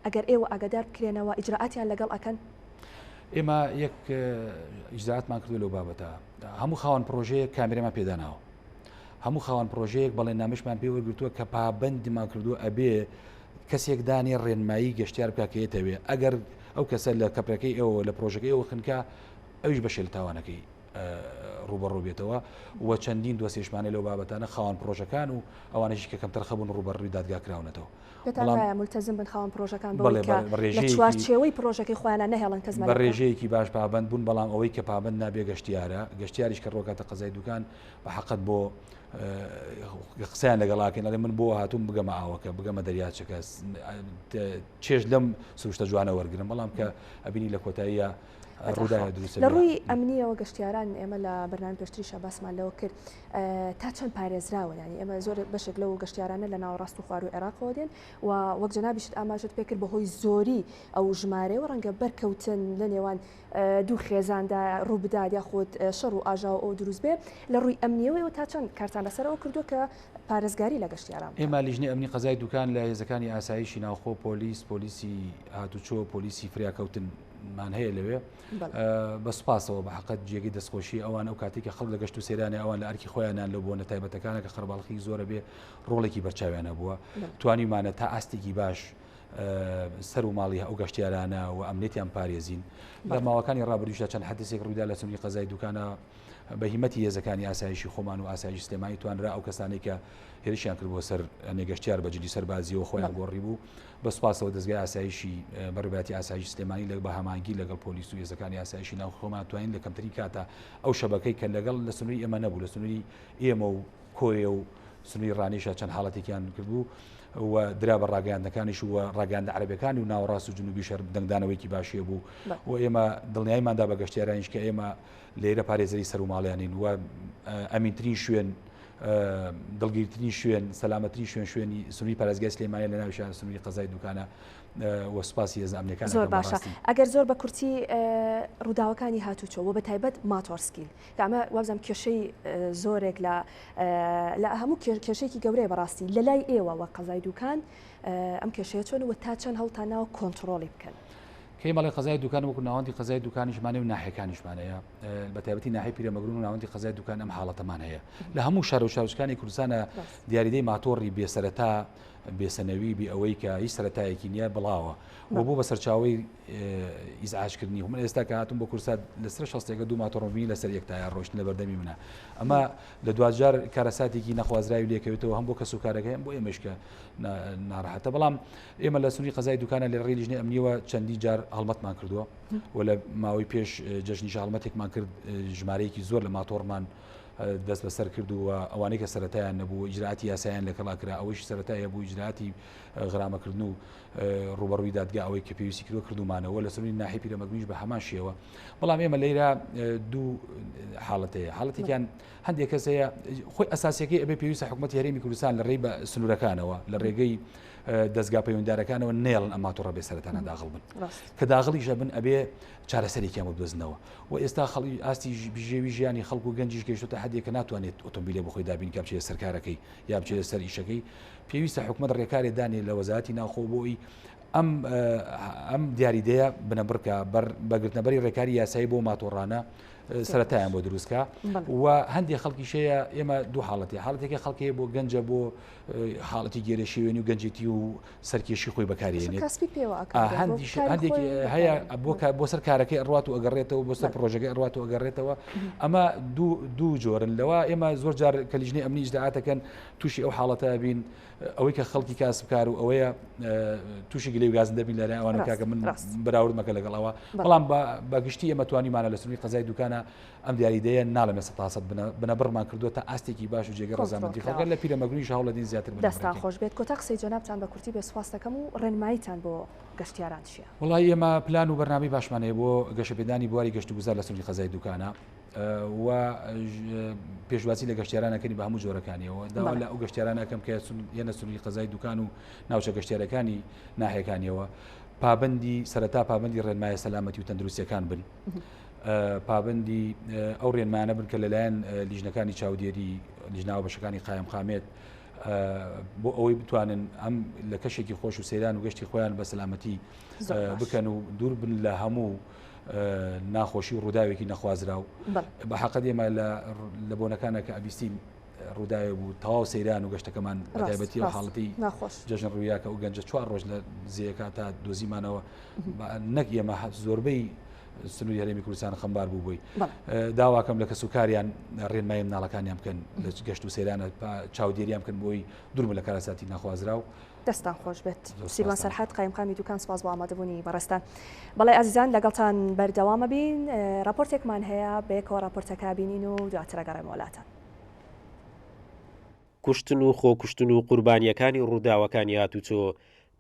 ئەگەر ئێوە ئاگادار بکرێنەوە ئیجرائاتیان لەگەڵ ئەکەن؟ ئێمە یەک ئیجرائاتمان کردو لەو بابەتە هەموو خاوەن پرۆژەیەک کامێرەمان پێداناوە هەموو خاوەن پرۆژەیەک بەڵێننامەشمان پێ وەرگرتووە کە پابەندمان کردووە ئەبێ کەسێک دانێ ڕێنمایی گەشتیار بکا کە یەتەوێ ئەگەر ئەو کەسە لە کەپرەکەی ئەوە لە پرۆژەکەی ئەوە خنکا ئەویش بەشێ لە تاوانەکەی ڕوبەڕوو بێتەوە و چەندین دۆسیشمانە لەو بابەتانە خاوەن پرۆژەکان و ئەوانەشی کە کەمتەرخە بوون ڕوبەڕووی دادگا کراونەتەوە. پێتان وایە مولتەزم بن خاوەن پرۆژەکان بەوەی کە لە چوارچێوەی پرۆژەکەی خۆیانە نەهێڵن کەس بە ڕێژەیەکی باش پابەند بوون، بەڵام ئەوەی کە پابەند نابێ گەشتیارە، گەشتیاریش کە ڕۆکاتە قەزای دوکان بە حەقت بۆ قسەیان لەگەڵاکەین ئەڵێ من بۆ هاتووم بگەمە ئاوەکە بگەمە دەریاچەکە چێژ لەم سروشتە جوانە وەرگرم، بەڵام کە ئەبینی لە کۆتاییە ڕووداوە دروست لە ڕووی ئەمنیەوە گەشتیاران ئێمە لە بەرنامەی پێشتریشا باسمان لەوە کرد تا چەند پارێزراون ینی ئێمە زۆر بەشێک لەو گەشتیارانە لە ناوەڕاست و خواروو عێراقەوە دێن و وەک جەنابیشت ئاماژەت پێکرد بەهۆی زۆری ئەو ژمارەیەوە ڕەنگە بەرکەوتن لە نێوان دوو خێزاندا ڕووبدات یاخود شەڕ و ئاژاوە ئەو دروست بێ لە ڕووی ئەمنیەوە ئێوە تا چەند کارتان لەسەرەوە کردووە کە پارێزگاری لە گەشتیاران بکەن؟ ئێمە لیژنەی ئەمنی قەزای دوکان لە هێزەکانی ئاسایشی ناوخۆ، پۆلیس، پۆلیسی هاتوچۆ، پۆلیسی فریاکەوتن، مان هەیە لەوێ بە سوپاسەوە بە حقت جێگەی دەستخۆشی ئەوان ئەو کاتێک کە خەڵک لە گەشت و سەیرانە ئەوان لە ئەرکی خۆیانان لەو بۆنە تایبەتەکانە کە قەرباڵخی زۆرە بێ ڕۆڵێکی بەرچاویان هەبووە توانیمانە تا ئاستێکی باش سەر و ماڵی ئەو گەشتیارانە و ئەمنیەتیان پارێزین لە ماوەکانی ڕابردووشدا چەند حدسێک ڕوویدا لە سنووری قەزای دوکانە بە هیمەتی هێزەکانی ئاسایشی خۆمان و ئاسایشی سلێمانی توانرا ئەو کەسانەی کە هێرشیان کرد بۆ سەر نێگەشتیار بە جلی سەربازیەوە خۆیان گۆڕی بوو بە سوپاسەوە دەزگای ئاسایشی بەڕێوەبەرایەتی ئاسایشی سلێمانی لە بە هەماهەنگی لەگەڵ پۆلیس و هێزەکانی ئاسایشی ناوخۆ خۆمان توانین لە کەمترین کاتا ئەو شەبەکەی کە لەگەڵ لە سنووری ئێمە نەبوو لە سنووری ئێمە و کۆیە و سنووری ڕانیشە چەند حاڵەتێکیان کردبوو و درا بە ڕاگەیاندنەکانیش و ڕاگەیاندە عەرەبەکانی و ناوەڕاست و جنوبی شەر دەنگدانەوەیکی باشیە بوو و ئێمە دڵنیاییماندا بە گەشتیارانیش کە ئێمە لێرە پارێزەری سەر و ماڵیانین و ئەمینترین شوێن دڵگیرترین شوێن، سەلامەترین شوێن شوێنی سنووری پارێزگای سلێمانیە لە ناویشا سنووری قەزای دوکانە و سوپاسی هێزە ئەمنیەکان زۆر باشە ئەگەر زۆر بە کورتی ڕووداوەکانی هاتوچۆ و بە تایبەت ماتۆرسکیل کە ئەمە وابزانم کێشەی زۆرێک لە لە هەموو کێشەیەکی گەورەیە بەڕاستی لە لای ئێوە وە قەزای دوکان ئەم کێشەیە چۆن و تا چەند هەوڵتان ناوە کۆنتڕۆڵی بکەن؟ کەی مەڵێ قەزای دوکان وەکو ناوەندی قەزای دوکانیشمانەیە و ناحیەکانیشمان هەیە بە تایبەتی ناحیەی پیرەمەگرون و ناوەندی قەزای دوکان ئەم حاڵەتەمان هەیە لە هەموو شار و شارۆچکانی کوردستانە دیاریدەی ماتۆڕی بێسەرەتا بێسەنەوی بێ ئەوەی کە هیچ سەرەتایەکی نییە بڵاوە و بۆ بە سەرچاوەی ئیزعاجکردنی من ئێستا کە هاتم بۆ کوردستان لەسەر شەستێکە دوو ماتۆڕم بینی لەسەر یەک تایە ڕۆشتن لە بەردەمی منە ئەمە لە دواجار کارەساتێکی نەخوازراوی لێکەوێتەوە هەم بۆ کەس و کارەکەی هەم بۆ ئێمەش کە ناڕەحەتە بەڵام ئێمە لە سنووری قەزای دوکانە لە ڕێی لیژنەی ئەمنیەوە چەندین جار هەڵمەتمان کردووە و لە ماوەی پێش جەژنیش هەڵمەتێکمان کرد ژمارەیەکی زۆر لە ماتۆڕمان دەست بەسەر کرد و ئەوانەی کە سەتایان نەبوو ئیجراعاتی یاسایان لەگەڵا کرا ئەوەیش سەتای هەبوو ئیجراعاتی غرامەکردن و ڕوبەڕووی دادگا ئەوەی کە پێویستی کردوە کردومانەوە لە سنووری ناحی پیرەمەگرونیش بە هەمان شێوە بەڵام ئێمە لەیرا دوو حاڵەت هەیە حاڵەتێکیان هەندێک کەس هەیە خۆی ئەساسیەکەی ئەبێ پێویستە حکوومەتی هەرێمی کوردستان لە ڕێی بە سنوورەکانەوە لە ڕێگەی دەستگا پەیوەندارەکانەوە نێڵن ئەم ماتۆڕە بێ سەرەتانە داغڵ بن کە داغڵیشە بن ئەبێ چارەسەرێکیان بۆ بدۆزنەوە و ئێستا خەڵی ئاستی بژێوی ژیانی خەڵک و گەنجیش گەیشتۆتە حدێک کە ناتوانێت ئۆتۆمبیلێ بۆ خۆی دابین کە بچێت سەرکارەکەی یا بچێت سەر ئیشەکەی پێویستە حکومت ڕێکارێ دانێ لە وەزارەتی ناوخۆ بۆی ئەم ئەم دیاریدەیە بنەبڕکە بەر بەگرتنەبەری ڕێکاری یاسایی بۆ ماتۆڕانە سەرەتایان بۆ دروستکە و هەندێک خەڵکیش هەیە ئێمە دوو حاڵەتی حاڵەتێکی خەڵکی بۆ گەنجە بۆ حاڵەتی گێرە شێوێنی و گەنجێتی و سەرکێشی خۆی بەکارێنێت هەندێک هەیە بۆ بۆ سەر کارەکەی ئەڕات و ئەگەڕێتەوە بۆ سەر پرۆژەکەی ئەڕات و ئەگەڕێتەوە ئەمە دوو جۆرن لەوە ئێمە زۆر جار کە لیژنەی ئەمنی ئیجرائاتەکەن تووشی ئەو حاڵەتە بین ئەوەی کە خەڵکی کاسبکار و ئەوەیە تووشی گلەی و گازن دەبین لەلای ئەوانە کاکە من بەراورد مەکە لەگەڵ ئەوە بەڵام بە گشتی ئێمە توانیمانە لە سنووری قەزای دوکانە ئەم دیاریدەیە ناڵێم لە سەتاسەد بنەبڕمان کردووە تا ئاستێکی باش و جێگەی ڕەزامەندی خەڵکە لە پیرەمەگرونیش هەوڵەدەین زیاتر بنەبڕ دەستان خۆش بێت کۆتا قسەی جەنابتان بە کورتی بێ سوپاس دەکەم و ڕێنماییتان بۆ گەشتیاران چییە؟ وەڵایی ئێمە پلان و بەرنامەی باشمان هەیە بۆ گەشەپێدانی بواری گەشتوگوزار لە سنووری قەزای دوکانە. و پێشوازی لە گەشتیاران ئەکەین بە هەموو جۆرەکانیەوە داوا لە ئەو گەشتیاران ئەکەم کە یەنە سنووری قەزای دوکان و ناوچە گەشتیارەکانی ناحیەکانیەوە. پابەندی سەرەتا پابەندی ڕێنمایە سەلامەتی و تەندروستیەکان بن پابەندی ئەو ڕێنمانە بن کە لەلایەن لیژنەکانی چاودێری لیژناوە بەشەکانی قایم قامێت بۆ ئەوەی بتوانن ئەم لە کەشێکی خۆش و سەیران و گەشتی خۆیان بە سەلامەتی بکەن و دوور بن لە هەموو ناخۆشی و ڕووداوێکی نەخوازراو بە حەقەت ئێمە لە بۆنەکانە کە ئەبیستین ڕووداوێ بوو تەواو سەیران و گەشتەکەمان بەتایبەتی ئەو حاڵەتی جەژن ڕوویا کە ئەو گەنجە چوار ڕۆژ لە زێیەکە تا دۆزیمانەوە نەک ئێمە زۆربەی سنووری هەرێمی کوردستان خەمبار بوو بۆی داواکەم لە کەسوکاریان ڕێنمایی مناڵەکانیان بکەن لە گەشت و سەیرانە چاودێریان بکەن بۆی دوور لە کارەساتی ناخوازراو. دەستتان خۆش بێت سیروان سەرحەد قایمقامی دوکان سپاس بۆ ئامادەبوونی بەڕێزتان. بەڵێ ئازیزان لەگەڵتان بەردەوامە بین راپۆرتێکمان هەیە بەیەکەوە راپۆرتەکە بینین و دواتر ئەگەڕێمەوە لاتان. کوشتن و خۆکوشتن و قوربانییەکانی ڕووداوەکانی هاتوچۆ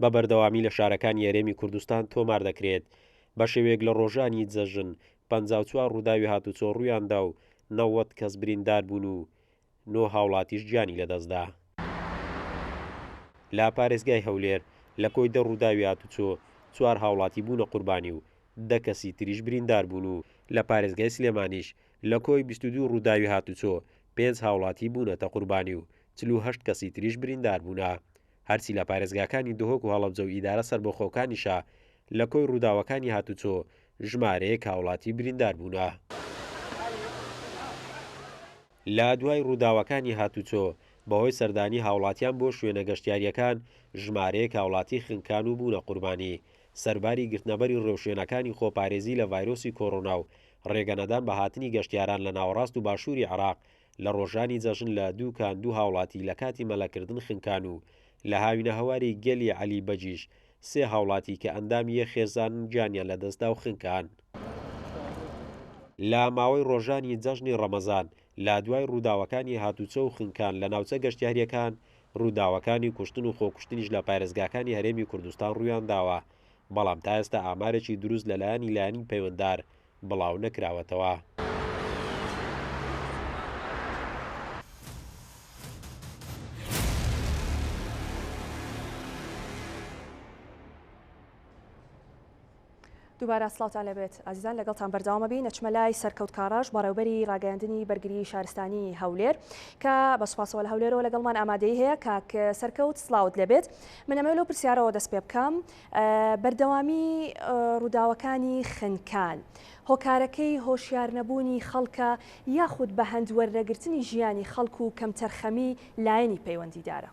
بە بەردەوامی لە شارەکانی هەرێمی کوردستان تۆمار دەکرێت، بە شێوەیەک لە ڕۆژانی جەژن 54 ڕووداوی هاتوچۆ ڕوویاندا و 90 کەس بریندار بوون و نۆ هاوڵاتیش گیانی لەدەستدا. لە پارێزگای هەولێر لە کۆی دە ڕووداوی هاتوچۆ چوار هاوڵاتی بوونە قوربانی و دە کەسی تریش بریندار بوون و لە پارێزگای سلێمانیش لە کۆی 22 ڕووداوی هاتوچۆ پێنج هاوڵاتی بوونەتە قوربانی و 48 کەسی تریش بریندار بوونە. هەرچی لە پارێزگاکانی دهۆک و هەڵەبجە و ئیدارە سەربەخۆکانیشە لە کۆی ڕووداوەکانی هاتوچۆ ژمارەیەک هاوڵاتی بریندار بوونە. لە دوای ڕووداوەکانی هاتوچۆ، بەهۆی سەردانی هاوڵاتیان بۆ شوێنە گەشتیارییەکان، ژمارەیەک هاوڵاتی خنکان و بوونە قوربانی. سەرباری گرتنەبەری ڕێوشوێنەکانی خۆپارێزی لە ڤایرۆسی کۆرۆنا و ڕێگەنەدان بە هاتنی گەشتیاران لە ناوەڕاست و باشووری عێراق، لە ڕۆژانی جەژن لە دووکان دوو هاوڵاتی لە کاتی مەلەکردن خنکان و لە هاوینەهەواری گەلی عەلی بەگیش سێ هاوڵاتی کە ئەندامی یەک خێزانن گیانیان لەدەستدا و خنکان. لە ماوەی ڕۆژانی جەژنی ڕەمەزان لە دوای ڕووداوەکانی هاتوچۆ و خنکان لە ناوچە گەشتیارییەکان، ڕووداوەکانی کوشتن و خۆکوشتنیش لە پارێزگاکانی هەرێمی کوردستان ڕوویانداوە، بەڵام تا ئێستا ئامارێکی دروست لەلایەنی لایەنی پەیوەندار بڵاو نەکراوەتەوە. دووبارە سڵاوتان لێبێت ئازیزان لەگەڵتان بەردەوامە بین ئەچمە لای سەرکەوت کاڕاش بەڕێوبەری ڕاگەیاندنی بەرگری شارستانی هەولێر کە بە سوپاسەوە لە هەولێرەوە لەگەڵمان ئامادەی هەیە کاک سەرکەوت سڵاوت لێبێت من ئەمەوێت لەو پرسیارەوە دەست پێ بکەم بەردەوامی ڕووداوەکانی خنکان هۆکارەکەی هۆشیار نەبوونی خەڵکە یاخود بە هەند وەرنەگرتنی ژیانی خەڵک و کەمتەرخەمی لایەنی پەیوەندیدارە؟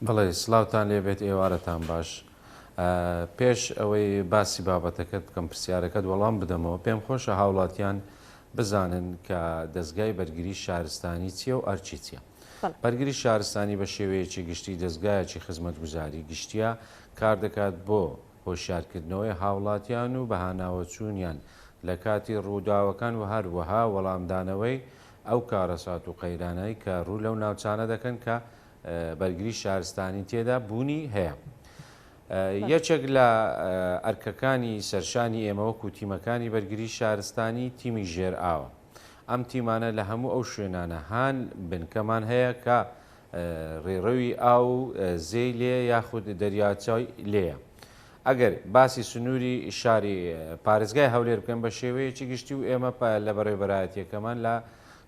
بەڵێ سڵاوتان لێبێت ئێوارەتان باش. پێش ئەوەی باسی بابەتەکەت بکەم پرسیارەکەت وەڵام بدەمەوە پێم خۆشە هاوڵاتیان بزانن کە دەزگای بەرگری شارستانی چییە و ئەرکی چییە. بەرگری شارستانی بە شێوەیەکی گشتی دەزگایەکی خزمەتگوزاری گشتییە کار دەکات بۆ هۆشیارکردنەوەی هاوڵاتیان و بەهاناوەچوونیان لە کاتی ڕووداوەکان و هەروەها وەڵامدانەوەی ئەو کارەسات و قەیرانەی کە ڕوو لەو ناوچانە دەکەن کە بەرگری شارستانی تێدا بوونی هەیە. یەکێک لە ئەرکەکانی سەرشانی ئێمە وەکو تیمەکانی بەرگری شارستانی تیمی ژێر ئاوە. ئەم تیمانە لە هەموو ئەو شوێنانە هان بنکەمان هەیە کە ڕێڕەوی ئاو و زێی لێیە یاخود دەریاچەی لێیە. ئەگەر باسی سنووری شاری پارێزگای هەولێر بکەین بە شێوەیەکی گشتی و ئێمە لە بەڕێوەبەرایەتییەکەمان لە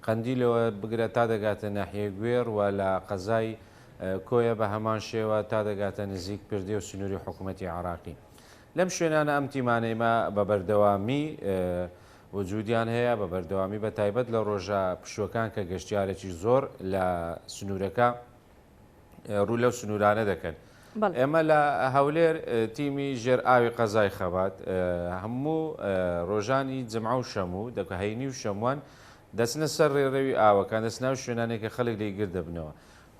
قەندیلەوە بگرە تا دەگاتە ناحیەی گوێڕ و لە قەزای کۆیە بە هەمان شێوە تا دەگاتە نزیک پردێ و سنووری حکوومەتی عێراقی. لەم شوێنانە ئەم تیمانەی مە بە بەردەوامی وجودیان هەیە بە بەردەوامی بە تایبەت لە ڕۆژە پشووەکان کە گەشتیارێکی زۆر لە سنوورەکە ڕوو لەو سنوورانە دەکەن. ئێمە لە هەولێر تیمی ژێر ئاوی قەزای خەبات هەموو ڕۆژانی جمعە و شەموو دەکە هەینی و شەموان دەچنە سەر ڕێڕەوی ئاوەکان دەچنە ئەو شوێنانەی کە خەڵک لێی گرد دەبنەوە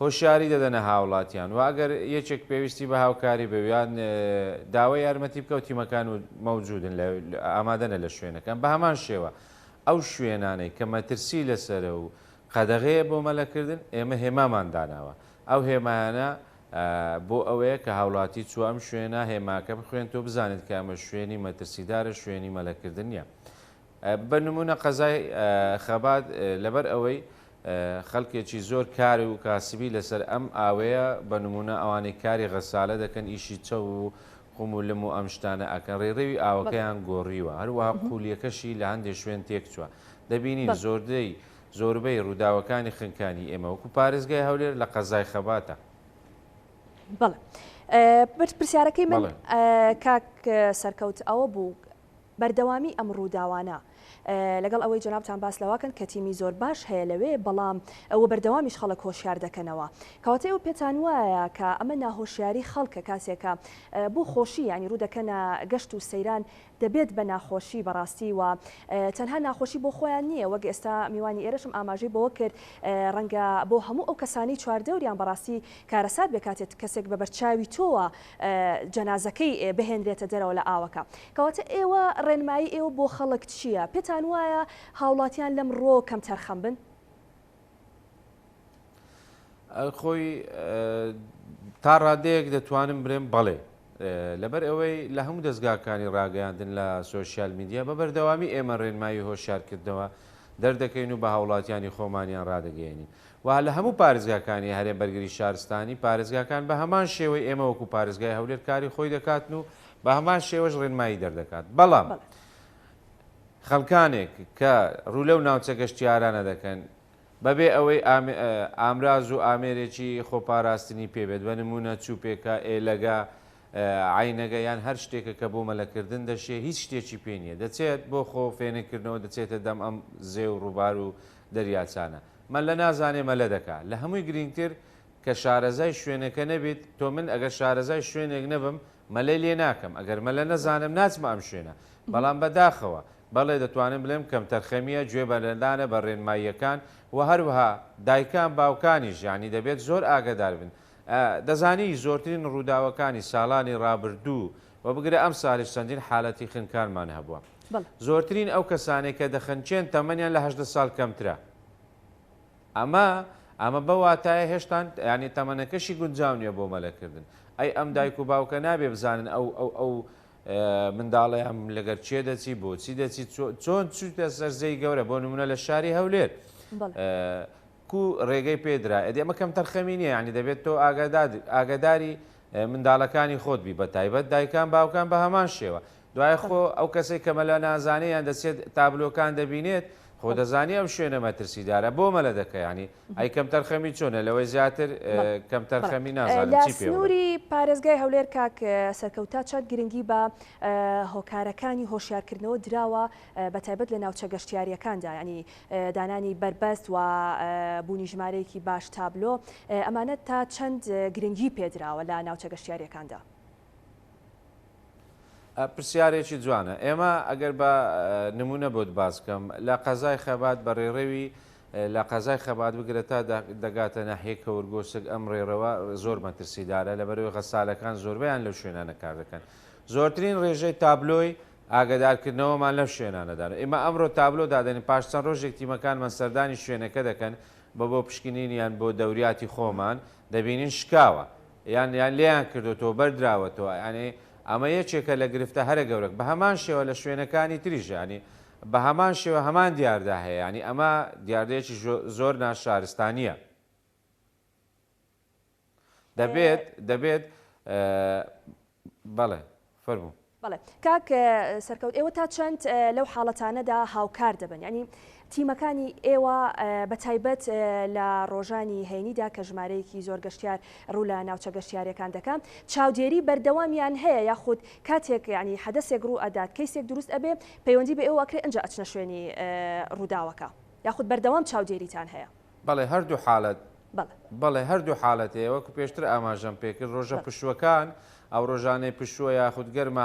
هۆشیاری دەدەنە هاوڵاتیان و ئەگەر یەکێک پێویستی بە هاوکاری بێ یان داوای یارمەتی بکە و تیمەکان و مەوجودن لە ئامادەنە لە شوێنەکان بە هەمان شێوە ئەو شوێنانەی کە مەترسی لەسەرە و قەدەغەیە بۆ مەلەکردن ئێمە هێمامان داناوە ئەو هێمایانە بۆ ئەوەیە کە هاوڵاتی چووە ئەم شوێنە هێماکە بخوێنتەوە بزانێت کە ئەمە شوێنی مەترسیدارە شوێنی مەلەکردن نییە. بە نموونە قەزای خەبات لەبەر ئەوەی خەلکێکی زۆر کار و کاسبی لەسەر ئەم ئاوەیە بە نمونە ئەوانەی کاری غەسالە دەکەن ئیشی چەو و قوم و لم و ئەم شتانە ئەکەن ڕێڕەوی ئاوەکەیان گۆڕیوە هەروەها قولیەکەشی لە هەندێ شوێن تێکچوە دەبینین زۆردەی زۆربەی ڕووداوەکانی خنکانی ئێمە وەکو پارێزگای هەولێر لە قەزای خەباتە. بەڵێ پرسیارەکەی من کاک سەرکەوت ئەوە بوو بەردەوامی ئەم ڕووداوانە لەگەڵ ئەوەی جەنابتان باس لەوەکەن کە تیمی زۆر باش هەیە لەوێ بەڵام و بەردەوامیش خەڵک هۆشیار دەکەنەوە کەواتە ئێوە پێتان وایە کە ئەمە ناهۆشیاری خەڵکە کاسێکە بۆ خۆشی یانی ڕوو دەکەنە گەشت و سەیران دەبێت بە ناخۆشی بەڕاستی و تەنها ناخۆشی بۆ خۆیان نییە وەک ئێستا میوانی ئێرەشم ئاماژەی بەوە کرد ڕەنگە بۆ هەموو ئەو کەسانەی چواردەوریان بەڕاستی کارەسات بێ کاتێت کەسێک بە بەرچاوی تۆوە جەنازەکەی بهێنرێتە دەرەوە لە ئاوەکە. کەواتە ئێوە ڕێنمایی ئێوە بۆ خەڵک چییە؟ پێتان وایە هاوڵاتیان لەم ڕووەوە کەمتەرخەم بن؟ خۆی تا ڕادەیەک دەتوانم برێم بەڵێ. لەبەر ئەوەی لە هەموو دەزگاکانی ڕاگەیاندن لە سۆشیال میدیا بە بەردەوامی ئێمە ڕێنمایی هۆشیارکردنەوە دەردەکەین و بە هاوڵاتیانی خۆمانیان ڕادەگەیەنین. و لە هەموو پارێزگاکانی هەرێم بەرگری شارستانی پارێزگاکان بە هەمان شێوەی ئێمە وەکو پارێزگای هەولێر کاری خۆی دەکاتن و بە هەمان شێوەش ڕێنمایی دەردەکات بەڵام خەڵکانێک کە ڕوو لەو ناوچە گەشتیارانە دەکەن بەبێ ئەوەی ئامراز و ئامێرێکی خۆپاراستنی پێبێت بە نمونە چوپێکە ئێلەگە عەینەگە یان هەر شتێکە کە بۆ مەلەکردن دەشێ هیچ شتێکی پێ نییە دەچێت بۆ خۆ فێنککردنەوە دەچێتە دەم ئەم زێ و ڕووبار و دەریاچانە مەلە نازانێ مەلە دەکا لە هەمووی گرینگتر کە شارەزای شوێنەکە نەبیت تۆ من ئەگەر شارەزای شوێنێک نەبم مەلەی لێ ناکەم ئەگەر مەلە نەزانم ناچمە ئەم شوێنە بەڵام بە داخەوە بەڵێ دەتوانم بلێم کەمتەرخەمیە گوێ بەنەدانە بە ڕێنماییەکان و هەروەها دایکان باوکانیش یانی دەبێت زۆر ئاگەدار بن دەزانی زۆرترین ڕووداوەکانی ساڵانی ڕابردوو و بگرە ئەمساڵیش چەندین حالەتی خنکانمان هەبووە. زۆرترین ئەو کەسانەی کە دەخنکێن تەمەنیان لە 18 ساڵ کەمترە. ئەمە ئەمە بە واتایە هێشتان یانی تەمەنەکەشی گونجاو نییە بۆ مەلەکردن. ئەی ئەم دایک و باوکە نابێ بزانن ئەو ئەو ئەو منداڵەیان لەگەر کێ دەچی بۆچی دەچی چۆن چووتە سەر زێی گەورە بۆ نمونە لە شاری هەولێر. کو ڕێگەی پێ درا ئەدی ئەمە کەمتەرخەمی نیە یانی دەبێت تۆ ئاگاداری منداڵەکانی خۆت بی بەتایبەت دایکان باوکان بە هەمان شێوە دوای خۆ ئەو کەسێک کە مەلا نازانێ یان دەچێت تابلۆکان دەبینێت خۆ دەزانی ئەم شوێنە مەترسیدارە بۆ مەلە دەکە ینی ئەی کەمتەرخەمی چۆنە لەوەی زیاتر کەمتەرخەمی نازانم لە سنووری پارێزگای هەولێر کاک سەرکەوت تا چەند گرنگی بە هۆکارەکانی هۆشیارکردنەوە دراوە بەتایبەت لە ناوچە گەشتیارییەکاندا یانی دانانی بەربەست و بوونی ژمارەیەکی باش تابلۆ ئەمانە تا چەند گرنگی پێدراوە لە ناوچە گەشتیارییەکاندا؟ پرسیارێکی جوانە. ئێمە ئەگەر بە نمونە بۆت باس بکەم لە قەزای خەبات بە ڕێڕەوی لە قەزای خەبات بگرە تا دەگاتە ناحیەی کەورگۆسک ئەم ڕێڕەوە زۆر مەترسیدارە لەبەرئەوەی غەسالەکان زۆربەیان لەو شوێنانە کار دەکەن زۆرترین ڕێژەی تابلۆی ئاگەدارکردنەوەمان لەم شوێنانەدان. ئێمە ئەمڕۆ تابلۆ دادەنین، پاش چەند ڕۆژێک تیمەکانمان سەردانی شوێنەکە دەکەن بە بۆ پشکنین یان بۆ دەوریاتی خۆمان، دەبینین شکاوە یان یان لێیان کردۆتەوە، بەردراوەتەوە، یانی ئەمە یەکێکە لە گرفتە هەرە گەورەک. بە هەمان شێوە لە شوێنەکانی تریش یانی بە هەمان شێوە هەمان دیاردە هەیە، یانی ئەمە دیاردەیەکی زۆر ناشارستانییە. دەبێت دەبێت بەڵێ فەرموو. بەڵێ کاک سەرکەوت ئێوە تا چەند لەو حاڵەتانەدا هاوکار دەبن یانی تیمەکانی ئێوە بە تایبەت لە ڕۆژانی هەینیدا کە ژمارەیەکی زۆر گەشتیار ڕوو لە ناوچە گەشتیارەکان دەکەن چاودێری بەردەوامیان هەیە یاخود کاتێک ینی حەدەسێک ڕوو ئەدات کەیسێک دروست ئەبێ پەیوەندی بە ئێوە ئەکرێ ئەنجا ئەچنە شوێنی ڕووداوەکە یاخود بەردەوام چاودێریتان هەیە؟ بەڵێ هەردوو حاڵەت بەڵێ هەردوو حاڵەت هەیە وەکو پێشتر ئاماژەم پێکرد ڕۆژە پشووەکان ئەو ڕۆژانەی پشووە یاخود گەرمە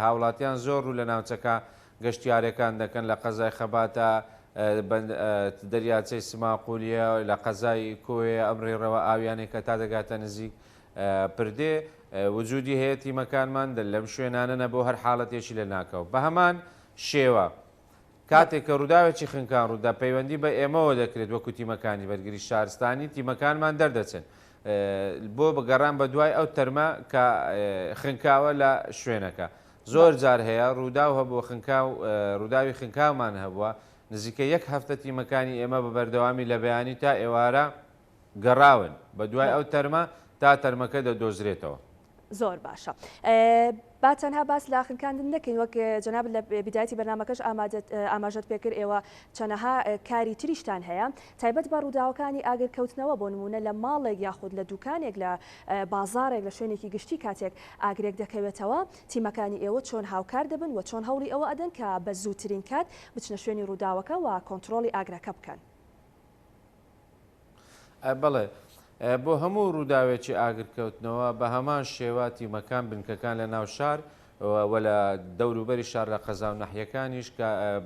هاوڵاتیان زۆر ڕوو لە ناوچەکە گەشتیارەکان دەکەن لە قەزای خەباتە دەریاچەی سماقولیە لە قەزای کۆیە ئەم ڕێڕەوە ئاویانەی کە تا دەگاتە نزیک پردێ وجودی هەیە تیمەکانمان لەم شوێنانە نە بۆ هەر حاڵەتێکی لە ناکاو بە هەمان شێوە کاتێک کە ڕووداوێکی خنکان ڕوودا پەیوەندی بە ئێمەوە دەکرێت وەکو تیمەکانی بەرگری شارستانی تیمەکانمان دەردەچن بۆ گەڕان بە دوای ئەو تەرمە کە خنکاوە لە شوێنەکە. زۆر جار هەیە ڕووداو هەبووە خنکاو ڕووداوی خنکاومان هەبووە نزیکەی یەک هەفتە تیمەکانی ئێمە بە بەردەوامی لە بەیانی تا ئێوارە گەڕاون بە دوای ئەو تەرمە تا تەرمەکە دەدۆزرێتەوە. زۆر باشە با تەنها باس لە خنکاندن نەکەین وەک جەنابت لە بیدایەتی بەرنامەکەش ئاماژەت پێکرد ئێوە چەنەها کاری تریشتان هەیە تایبەت بە ڕووداوەکانی ئاگرکەوتنەوە بۆ نمونە لە ماڵێک یاخود لە دوکانێک لە بازاڕێک لە شوێنێکی گشتی کاتێک ئاگرێک دەکەوێتەوە تیمەکانی ئێوە چۆن هاوکار دەبن و چۆن هەوڵی ئەوە ئەدەن کە بە زووترین کات بچنە شوێنی ڕووداوەکە و کۆنتڕۆڵی ئاگرەکە بکەن؟ بەڵێ بۆ هەموو ڕووداوێکی ئاگرکەوتنەوە بە هەمان شێوە تیمەکان بنکەکان لە ناو شار و لە دەوروبەری شار لە قەزا و نەحیەکانیش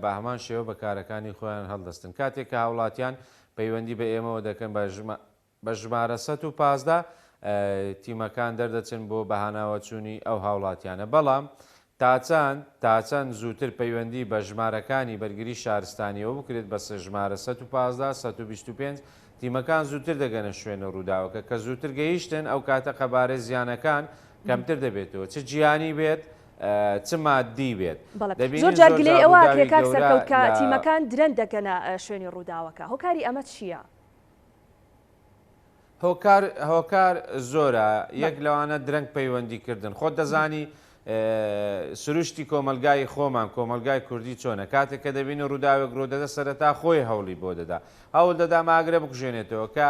بە هەمان شێوە بە کارەکانی خۆیان هەڵدەستن کاتێک کە هاوڵاتیان پەیوەندی بە ئێمەوە دەکەن بە ژمارە 115 تیمەکان دەردەچن بۆ بەهاناوەچوونی ئەو هاوڵاتیانە بەڵام تاچەند تاچەند زووتر پەیوەندی بە ژمارەکانی بەرگری شارستانیەوە بکرێت بە ژمارە 115، 125، تیمەکان زووتر دەگەنە شوێنە ڕووداوەکە، کە زووتر گەیشتن ئەو کاتە قەبارەی زیانەکان کەمتر دەبێتەوە چ گیانی بێت چ ماددی بێت. بەڵێ دەبینین زۆر جار زۆر جار گلەیی ئەوە ئەکرێ ڕووداوی کاک گەورە سەرکەوت کە لە. تیمەکان درەنگ دەگەنە شوێنی ڕووداوەکە هۆکاری ئەمە چییە؟ هۆکار هۆکار زۆرە یەک بەڵێ. لەوانە درەنگ پەیوەندی کردن خۆت دەزانی سروشتی کۆمەلگای خۆمان کۆمەلگای کوردی چۆنە کاتێک کە دەبینی ڕووداوێک ڕوودەدە سەرەتا خۆی هەوڵی بۆ دەدا هەوڵ دەدا ئاگرە بکوژێنێتەوە کە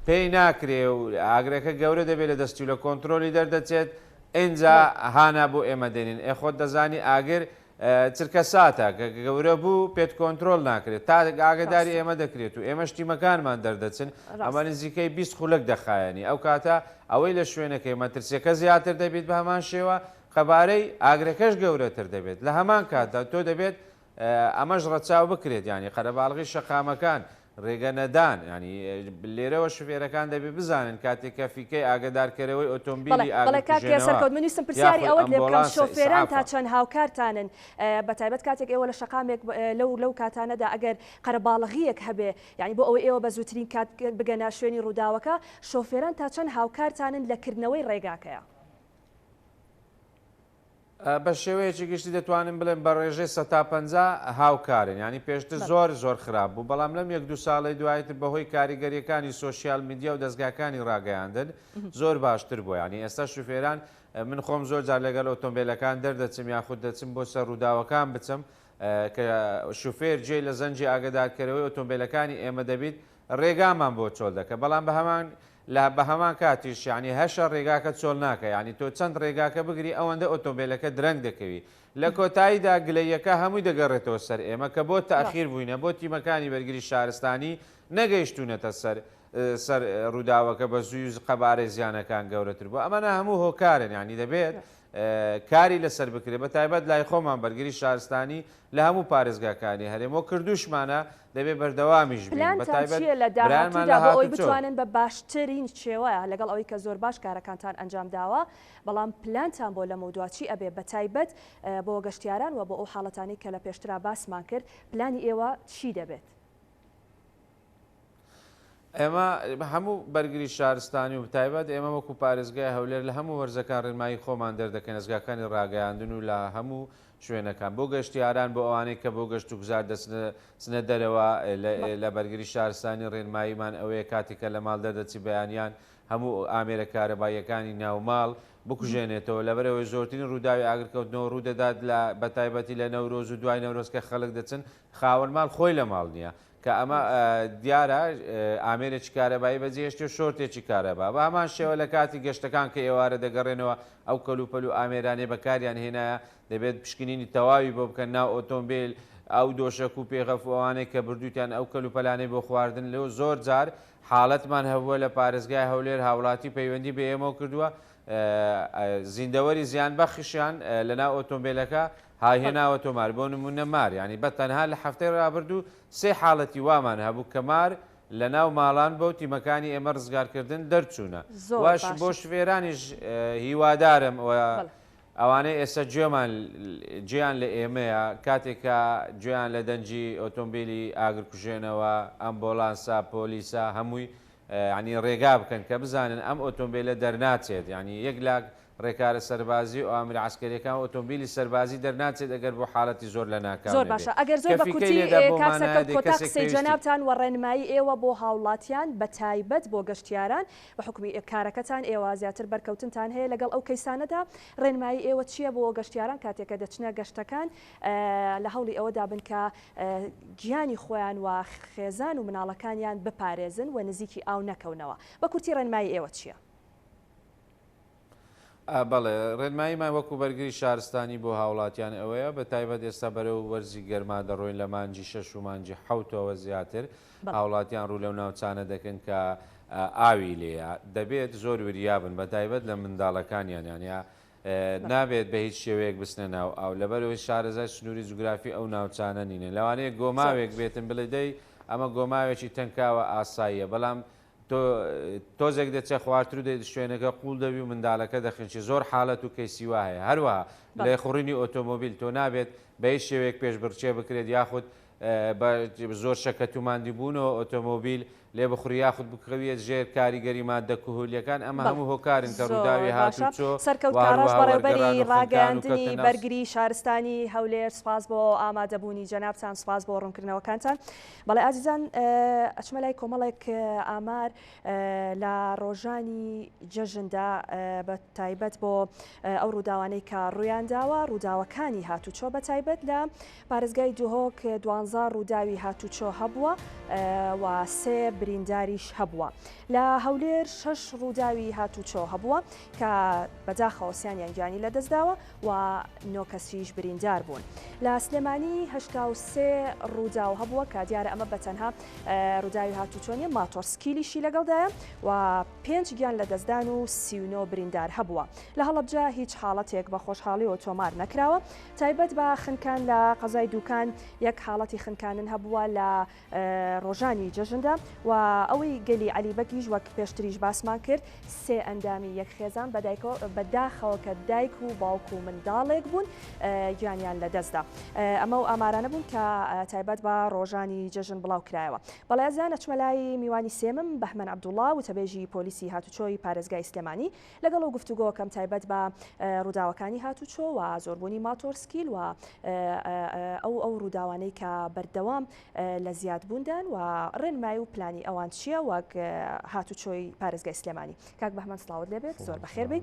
پێی ناکرێ و ئاگرەکە گەورە دەبێت لە دەستی و لە کۆنترۆلی دەردەچێت ئینجا بەڵێ. هانا بۆ ئێمە دێنین ئێ خۆت دەزانی ئاگر چرکەساتە کە گەورە بوو پێت کۆنترۆل ناکرێت تا ئاگەداری ڕاستە. ئێمە دەکرێت و ئێمەش تیمەکانمان دەردەچن ئەمە ڕاستە. نزیکەی 20 خولەک دەخایەنی ئەو کاتە ئەوەی لە شوێنەکەی مەترسیەکە زیاتر دەبیت بە هەمان شێوە قەبارەی ئاگرەکەش گەورەتر دەبێت لە هەمان کاتدا ڕاستە. تۆ دەبێت ئەمەش ڕەچاو بکرێت یانی قەرەباڵغی شەقامەکان ڕێگە نەدان یانی لێرەوە شوفێرەکان دەبێ بزانن کاتێک کە فیکەی ئاگەدارکەرەوەی بەڵێ ئۆتۆمبیلی بەڵێ کاک ئاگرکوژێنەوە سەرکەوت من ویستم پرسیاری یاخود ئەوەت لێ بکەم ئەمبۆڵانسە شۆفێران تا ئیسعافە. چەند هاوکارتانن بە تایبەت کاتێک ئێوە لە شەقامێک لەو لەو کاتانەدا ئەگەر قەرەباڵغییەک هەبێ یانی بۆ ئەوەی ئێوە بە زووترین کات بگەنە شوێنی ڕووداوەکە شۆفێران تا چەند هاوکارتانن لە کردنەوەی ڕێگاکەیا؟ بە شێوەیەکی گشتی دەتوانم بڵێم بە ڕێژەی سەتا 50 هاوکارن یانی پێشتر زۆر زۆر خراپ بوو بەڵام لەم یەک دوو ساڵەی دوایتر بەهۆی کاریگەریەکانی سۆشیال میدیا و دەزگاکانی ڕاگەیاندن زۆر باشتر بووە یانی ئێستا شوفێران من خۆم زۆر جار لەگەڵ ئۆتۆمبیلەکان دەردەچم یاخود دەچم بۆ سەر ڕووداوەکان بچم کە شوفێر جێی لە زەنگی ئاگەدارکەرەوەی ئۆتۆمبیلەکانی ئێمە دەبیت ڕێگامان بۆ چۆل دەکە بەڵام بە هەمان لە بە هەمان کاتیش یانی هەشە ڕێگاکە چۆل ناکە یانی تۆ چەند ڕێگاکە بگری ئەوەندە ئۆتۆمبێلەکە درەنگ دەکەوی لە کۆتاییدا گلەییەکە هەمووی دەگەڕێتەوە سەر ئێمە کە بۆ تاخیر بووینە بۆ تیمەکانی بەرگری شارستانی نەگەیشتوونەتە سەر سەر ڕووداوەکە بە زووی و قەبارەی زیانەکان گەورەتر بوو ئەمانە هەموو هۆکارن یانی دەبێت کاری لەسەر بکرێت بە تایبەت لای خۆمان بەرگری شارستانی لە هەموو پارێزگاکانی هەرێم و کردوشمانە دەبێ بەردەوامیش بین بە پلانتان تایبەت چییە لە برایانمان لە داهاتوودا بۆ ئەوەی هاتوچۆ. بتوانن بە باشترین شێوە لەگەڵ ئەوەی کە زۆر باش کارەکانتان ئەنجام داوە بەڵام پلانتان بۆ لەمەودوا چی ئەبێ بە تایبەت بۆ گەشتیاران و بۆ ئەو حاڵەتانەی کە لە پێشترا باسمان کرد پلانی ئێوە چی دەبێت؟ ئێمە هەموو بەرگری شارستانی و بەتایبەت ئێمە وەکو پارێزگای هەولێر لە هەموو وەرزەکان ڕێنمایی خۆمان دەردەکەین دەزگاکانی ڕاگەیاندن و لە هەموو شوێنەکان بۆ گەشتیاران بۆ ئەوانەی کە بۆ گەشت و گوزار دەچنە دەرەوە لە بەرگری شارستانی ڕێنماییمان ئەوەیە کاتێک کە لە ماڵ دەردەچی بەیانیان هەموو ئامێرە کارەباییەکانی ناوماڵ بکوژێنێتەوە لەبەرئەوەی زۆرترین ڕووداوی ئاگرکەوتنەوە ڕوودەدات لە بەتایبەتی لە نەورۆز و دوای نەورۆز کە خەڵک دەچن خاوەن ماڵ خۆی لە ماڵ نییە کە ئەمە دیارە ئامێرێکی کارەبایی بەجێهێشتێ و شۆرتێکی کارەبا. بە هەمان شێوە لە کاتی گەشتەکان کە ئێوارە دەگەڕێنەوە ئەو کەلوپەل و ئامێرانەی بەکاریان هێنایە دەبێت پشکنینی تەواوی بۆ بکەن ناو ئۆتۆمبیل ئەو دۆشەک و پێغەف و ئەوانەی کە بردووتیان ئەو کەلوپەلانەی بۆ خواردن لۆ زۆر جار حاڵەتمان هەبووە لە پارێزگای هەولێر هاوڵاتی پەیوەندی بە ئێمەوە کردووە زیندەوەری زیانبەخشیان لەناو ئۆتۆمبیلەکە هێناوە تۆمار بۆ نمونە مار یانی بە تەنها لە هەفتەی رابردوو سێ حاڵەتی وامان هەبوو کە مار لە ناو ماڵان بەو تیمەکانی ئێمە رزگارکردن دەرچوونە زۆر واش باشە. بۆ شوفێرانیش هیوادارم و بەڵێ. ئەوانەی ئێستا گوێمان گوێیان لە ئێمەیە کاتێک کە گوێیان لە دەنگی ئۆتۆمبیلی ئاگرکوژێنەوە ئەمبۆلانسە پۆلیسە هەمووی یانی رێگا بکەن کە بزانن ئەم ئۆتۆمبیلە دەرناچێت یانی یەک لە ڕێکارە سەربازی و ئامرە عەسکەریەکان و ئۆتۆمبیلی سەربازی دەرناچێت ئەگەر بۆ حالەتی زۆر لەناکاو زۆر نەبێ. باشە ئەگەر زۆر کە بە فیکەی کورتی لێدا بەو کاک مانایە سەرکەوت دێ کۆتا کەسێک قسەی پێویستی. جەنابتان وە ڕێنمایی ئێوە بۆ هاوڵاتیان بە تایبەت بۆ گەشتیاران بە حوکمی کارەکەتان ئێوە زیاتر بەرکەوتنتان هەیە لەگەڵ ئەو کەیسانەدا ڕێنمایی ئێوە چیە بۆ گەشتیاران کاتێک کە دەچنە گەشتەکان لە هەوڵی ئەوەدا بن کە گیانی خۆیان و خێزان و مناڵەکانیان بپارێزن و نزیکی ئاو نەکەونەوە بە کورتی ڕێنمایی ئێوە چیە؟ بەڵێ، ڕێنماییمان وەکو بەرگری شارستانی بۆ هاوڵاتیان ئەوەیە، بە تایبەت ئێستا بەرەو وەرزی گەرما دەڕۆین لە مانگی شەش و مانگی حەوتەوە زیاتر هاوڵاتیان ڕوو لەو ناوچانە دەکەن کە ئاوی لێیە، دەبێت زۆر وریا بن بە تایبەت لە منداڵەکانیان یان نابێت بە هیچ شێوەیەک بچنە ناو ئاو لەبەرئەوەی شارەزای سنووری جوگرافی ئەو ناوچانە نینە لەوانەیە گۆماوێک بێتن بڵێ دەی ئەمە گۆماوێکی تەنکاوە ئاساییە بەڵام تۆ تۆزێک دەچێ خوارتر و دەی شوێنەکە قوڵ دەبی و مندالەکە دەخنکی زۆر حالەت و کەیسی وا هەیە هەروەها لێخوڕینی ئۆتۆمۆبیل تۆ نابێت بە هیچ شێوەیەک پێشبڕکێ بکرێت یاخود بە زۆر شەکەت و ماندیبوونەوە ئۆتۆمۆبیل لێ بخوری یاخود بکەویە ژێر کاریگەری ماددە کهولیەکان ئەمە هەموو هۆکارن کە ڕووداوی زۆر باشە هاتوچۆ سەرکەوت و کاڕەش هەروەها بەڕێوبەری وەرگەڕان و خنکان و ڕاگەیاندنی کەوتنە ناو بەرگری شارستانی هەولێر سوپاس بۆ ئامادەبوونی جەنابتان سوپاس بۆ ڕوونکردنەوەکانتان بەڵێ ئازیزان ئەچمە لای کۆمەڵێک ئامار لە ڕۆژانی جەژندا بە تایبەت بۆ ئەو ڕووداوانەی کە ڕوویانداوە ڕووداوەکانی هاتوچۆ بە تایبەت لە پارێزگای دهۆک دوانزە ڕووداوی هاتوچۆ هەبووە و سێ برینداریش هەبووە. لە هەولێر شەش ڕووداوی هاتوچۆ هەبووە کە بەداخەوە سیانیان گیانی لەدەستداوە و نۆ کەسیش بریندار بوون. لە سلێمانی 83 ڕووداو هەبووە کە دیارە ئەمە بە تەنها ڕووداوی هاتوچۆ نیە، ماتۆڕسکیلیشی لەگەڵدایە و پێنج گیان لەدەستدان و 39 بریندار هەبووە. لە هەڵەبجە هیچ حاڵەتێک بە خۆشحاڵیەوە تۆمار نەکراوە. تایبەت بە خنکان لە قەزای دوکان یەک حاڵەتی خنکانن هەبووە لە ڕۆژانی جەژندا و ئەوەی گەلی عەلی بەگیش وەک پێشتریش باسمان کرد سێ ئەندامی یەک خێزان بە داخەوە کە دایک و باوک و منداڵێک بوون گیانیان لەدەستدا. ئەمە و ئامارانە بوون کە تایبەت بە ڕۆژانی جەژن بڵاو کرایەوە. بەڵێ ئازیزان ئەچمە لای میوانی سێمم بەهمەن عەبدوڵا وتەبێژی پۆلیسی هاتوچۆی پارێزگای سلێمانی لەگەڵ ئەو گفتوگۆکەم تایبەت بە ڕووداوەکانی هاتوچۆ و زۆربوونی ماتۆرسکیل و ئەو ئەو ڕووداوانەی کە بەردەوام لە زیادبووندان و ڕێنمایی و پلانی ئەوان چییە وەک هاتوچۆی پارێزگای سلێمانی. کاک بەهمەن سڵاوت لێبێت زۆر بەخێر بێی.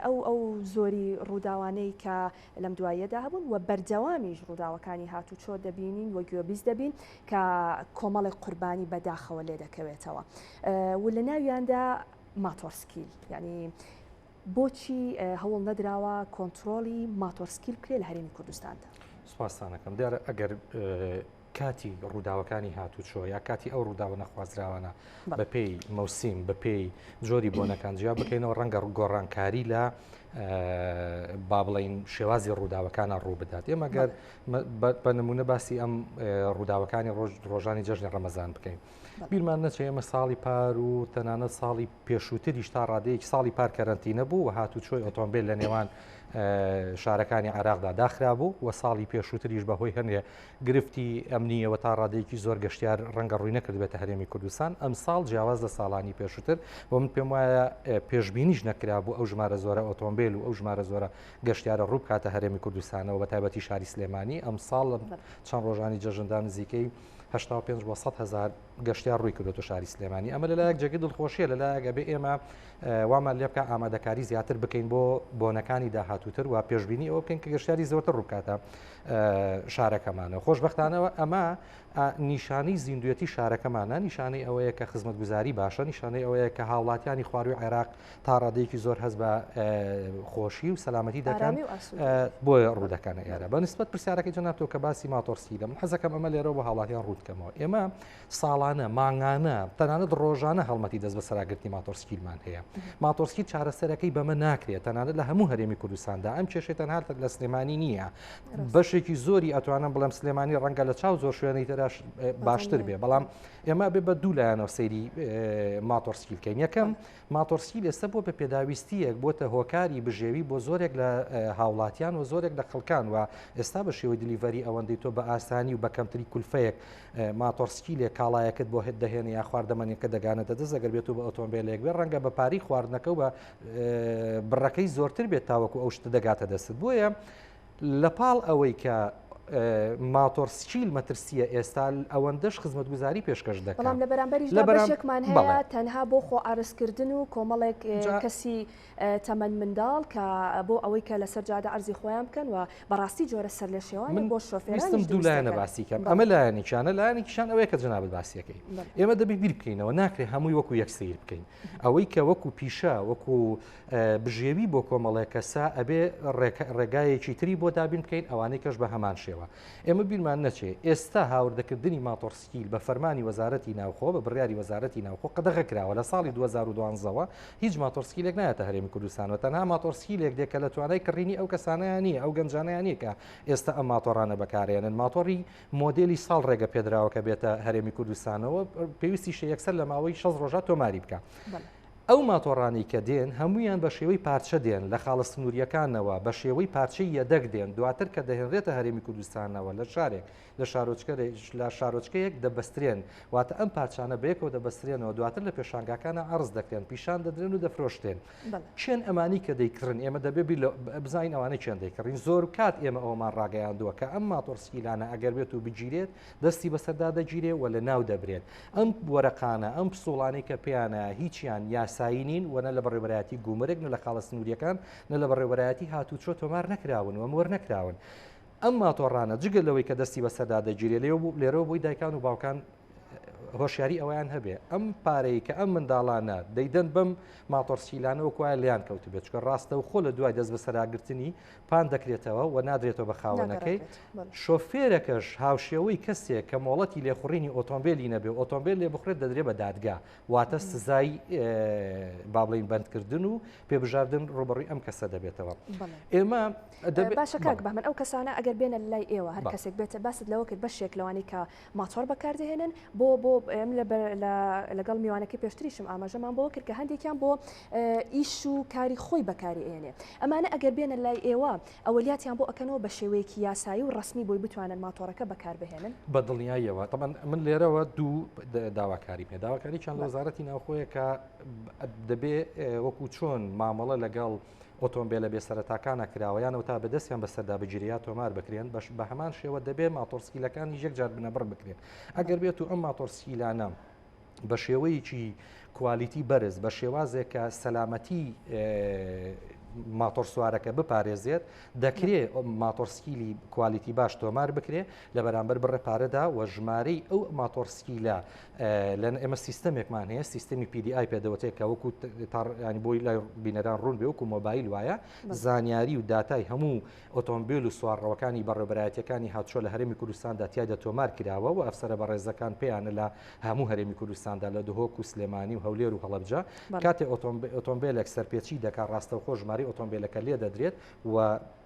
ئەو ئەو زۆری ڕووداوانەی کە لەم دواییەدا هەبوون و بەردەوامیش ڕووداوەکانی هاتوچۆ دەبینین و گوێبیست دەبین کە کۆمەڵێک قوربانی بەداخەوە لێدەکەوێتەوە و لە ناویاندا ماتۆرسکیل یانی بۆچی هەوڵ نەدراوە کۆنترۆڵی ماتۆرسکیل بکرێت لە هەرێمی کوردستاندا؟ سپاستان ئەکەم. دیارە ئەگەر کاتی ڕووداوەکانی هاتوچۆ یا کاتی ئەو ڕووداوە نەخوازراوانە بەپێی مەوسیم بەپێی جۆری بۆنەکان جیا بکەینەوە ڕەنگە گۆڕانکاری لە با بڵین شێوازی ڕووداوەکانە ڕوو بدات ئێمە گەر بە نمونە باسی ئەم ڕووداوەکانی ڕۆژانی جەژنی ڕەمەزان بکەین بیرمان نەچێ ئێمە ساڵی پار و تەنانەت ساڵی پێشووتریش تا ڕادەیەکی ساڵی پار کەرەنتینە بوو و هاتوچۆی ئۆتۆمبیل لە نێوان شارەکانی عێراقدا داخرابوو و ساڵی پێشووتریش بەهۆی هەندێ گرفتی ئەمنیەوە تا ڕادەیەکی زۆر گەشتیار ڕەنگە ڕووی نەکردبێتە هەرێمی کوردستان ئەم ساڵ جیاواز لە ساڵانی پێشووتر بۆ من پێم وایە پێشبینیش نەکرابوو ئەو ژمارە زۆرە ئۆتۆمبیل و ئەو ژمارە زۆرە گەشتیارە ڕوو بکاتە هەرێمی کوردستانەوە بە تایبەتی شاری سلێمانی ئەم ساڵ چەند ڕۆژانی جەژندا نزیکەی 85 بۆ 100 هەزار گەشتیار ڕووی کردوتە شاری سلێمانی ئەمە لەلایەک جێگەی دڵخۆشیە لەلایەک ئەبێ ئێمە وامان لێ بکە ئامادەکاری زیاتر بکەین بۆ بۆنەکانی داهاتووتر و پێشبینی ئەوە بکەین کە گەشتیاری زۆرتر ڕووبکاتە شارەکەمانەوە خۆشببختانەوە ئەمە نیشانەی زیندوێتی شارەکەمانە نیشانەی ئەوەیە کە خزمەتگوزاری باشە نیشانەی ئەوەیە کە هاوڵاتیانی خواروی عێراق تا ڕادەیەکی زۆر هەست بە خۆشی و سەلامەتی دەکەن بۆیە ڕوو دەکەنە ئێرە بە نسبەت پرسیارەکەی جەنابتەوە کە باسی ماتۆرسکیلە من حەزەکەم ئەمە لێرەوە بۆ هاوڵاتیان ڕوون بکەمەوە ئێمە ساڵانە مانگانە تەنانەت ڕۆژانە هەڵمەتی دەست بەسەراگرتنی ماتۆرسکیلمان هەیە ماتۆرسکیل چارەسەرەکەی بەمە ناکرێت تەنانەت لە هەموو هەرێمی کوردستان. کوردستاندا ئەم کێشەی تەنها لە سلێمانی نییە بەشێکی زۆری ئەتوانم بڵێم سلێمانی ڕەنگە لە چاو زۆر شوێنی تراش باشتر بێ بەڵام ئێمە بێ بە دوو لایەنەوە سەیری ماتۆرسکیل بکەین یەکەم ماتۆرسکیل ئێستا بۆ بە پێداویستیەک بۆتە هۆکاری بژێوی بۆ زۆرێک لە هاوڵاتیان و زۆرێک لە خەڵکان و ئێستا بە شێوەی delivery ئەوەندەی تۆ بە ئاسانی و بە کەمتری کولفەیەک ماتۆرسکیلێک کاڵایەکت بۆ هێت دەهێنێ یا خواردەمەنیەکە دەگانێتە دەست ئەگەر بێت و بە ئۆتۆمبیلێک بێ ڕەنگە بە پارەی خواردنەکە و بە بڕەکەی زۆرتر بێت تاوەکو ئەو شتە دەگاتە دەستت بۆیە لە پاڵ ئەوەی کە ماتۆرسکیل مەترسیە ئێستا ئەوەندەش خزمەتگوزاری پێشکەش دەکات بەڵام لە بەرامبەریشدا بەشێکمان هەیە تەنها بۆ خۆ عەرزکردن و کۆمەڵێک کەسی تەمەن منداڵ کە بۆ ئەوەی کە لەسەر جادە عەرزی خۆیان بکەن و بەڕاستی جۆرە سەرلێشێوانێک بۆ شۆفێرانیش ویستم دوو لایەنە باسی کەم ئەمە لایەنێکیانە لایەنێکیشان ئەوەیە کە جەنابت باسیەکەی ئێمە دەبێ بیر بکەینەوە ناکرێ هەمووی وەکو یەک سەیر بکەین ئەوەی کە وەکو پیشە وەکو بژێوی بۆ کۆمەڵێک کەسە ئەبێ ڕێگایەکی تری بۆ دابین بکەین ئەوانەی کەش بە هەمان شێوە ئێمە بیرمان نەچێ ئێستا هاوردەکردنی ماتۆڕسکیل بە فەرمانی وەزارەتی ناوخۆ بە بڕیاری وەزارەتی ناوخۆ قەدەغە کراوە لە ساڵی 2012ەوە هیچ ماتۆڕسکیلێک نایەتە هەرێمی کوردستانەوە تەنها ماتۆڕسکیلێک دێ کە لە توانای کڕینی ئەو کەسانەیان نییە ئەو گەنجانەیان نییە کە ئێستا ئەم ماتۆڕانە بەکارێنن ماتۆڕی مۆدێلی ساڵ ڕێگە پێدراوە کە بێتە هەرێمی کوردستانەوە پێویستیشە یەکسەر لە ماوەی 6 ڕۆژە تۆماری بکە. ئەو ماتۆڕانەی کە دێن هەموویان بە شێوەی پارچە دێن لە خاڵە سنوورییەکانەوە بە شێوەی پارچەی یەدەگ دێن دواتر کە دەهێنرێتە هەرێمی کوردستانەوە لە شارێک لە شارۆچکە لە شارۆچکەیەک دەبەسترێن واتە ئەم پارچانە بەیەکەوە دەبەسترێنەوە دواتر لە پێشانگاکانە عەرز دەکرێن پیشان دەدرێن و دەفرۆشتێن کێن ئەمانی کە دەیکڕن ئێمە دەبێ بیر بزانین ئەوانە کێن دەیکڕین زۆر کات ئێمە ئەومان ڕاگەیاندووە کە ئەم ماتۆڕسکیلانە ئەگەر بێت و بگیرێت دەستی بەسەردا دەگیرێ و لە ناو دەبرێت. ئەم وەرەقانە، ئەم پسوڵانەی کە پێیانە هیچیان یاسایی نین و نە لە بەڕێوەبەرایەتی گومرگ، نە لە خاڵە سنوورییەکان، نە لە بەڕێوەبەرایەتی هاتووچۆ تۆمار نەکراون و مۆر نەکراون. ئەم ماتۆڕانە جگە لەوەی کە دەستی بەسەردا دەگیرێ، لێرەوە بۆی دایکان و باوکان هۆشیاری ئەوەیان هەبێ ئەم پارەی کە ئەم منداڵانە دەیدەن بەم ماتۆڕسکیلانە وەک وایە لێیان کەوتبێت، چونکە ڕاستەوخۆ لە دوای دەستبەسەراگرتنی پان دەکرێتەوە و نادرێتەوە بە خاوەنەکەی، شۆفێرەکەش هاوشێوەی کەسێک کە مۆڵەتی لێخوڕینی ئۆتۆمبێلی نەبێ و ئۆتۆمبێل لێبخورێت دەدرێت بە دادگا، واتە سزای با بڵێین بەندکردن و پێبژاردن ڕووبەڕووی ئەم کەسە دەبێتەوە. ئێمە باشە کاک بەهمەن ئەو کەسانە ئەگەر بێنە لای ئێوە هەر کەسێک بێتە باست لەوە کرد بەشێک لەوانەی کە ماتۆڕ بەکاردەهێنن بۆ بۆ ئێم لەگەڵ میوانەکەی پێشتریشم ئاماژەمان بۆ کرد کە هەندێکیان بۆ ئیش و کاری خۆی بەکاری ئێنێ ئەمانە ئەگەر بێنە لای ئێوە ئەوەلیاتیان بۆ ئەکەنەوە بە شێوەیەکی یاسایی و ڕسمی بۆی بتوانن ماتۆڕەکە بەکاربهێنن بە دڵنیاییەوە تەبەن من لێرەوە دوو داواکاری پێ داواکاریان لە وەزارەتی ناوخۆیە کە دەبێ وەکو چۆن مامەڵە لەگەڵ ئۆتۆمبێلە بێ سەرەتاکانە کراوە یان ئەوتا بە دەستیان بەسەردا بگیرێ یا تۆمار بکرێن بەش بە هەمان شێوە دەبێ ماتۆڕسکیلەکانیش یەک جار بنەبڕ بکرێن ئەگەر بێت و ئەم ماتۆڕسکیلانە بە شێوەیەکی کوالیتی بەرز بە شێوازێک کە سەلامەتی ماتۆڕسوارەکە بپارێزێت دەکرێ ماتۆڕسکیلی کوالیتی باش تۆمار بکرێ لە بەرامبەر بڕێ پارەدا و ژمارەی ئەو ماتۆڕسکیلە لەن ئێمە سیستەمێکمان هەیە سیستەمی PDI پێدەوتێت کە وەکو ینی بۆی لای بینەران ڕوون بێ وەکو مۆبایل وایە زانیاری و داتای هەموو ئۆتۆمبیل و سوارڕەوەکانی بەڕێوبەرایەتەکانی هاتوچۆ لە هەرێمی کوردستاندا تیایدا تۆمار کراوە و ئەفسەرە بەڕێزەکان پێیانە لە هەموو هەرێمی کوردستاندا لە دهۆک و سلێمانی و هەولێر و هەڵەبجە کاتێ ئۆتۆمبیلێک سەرپێچی دەکات ڕاستەوخۆ ژمارەی ئۆتۆمبیلەکە لێ دەدرێت و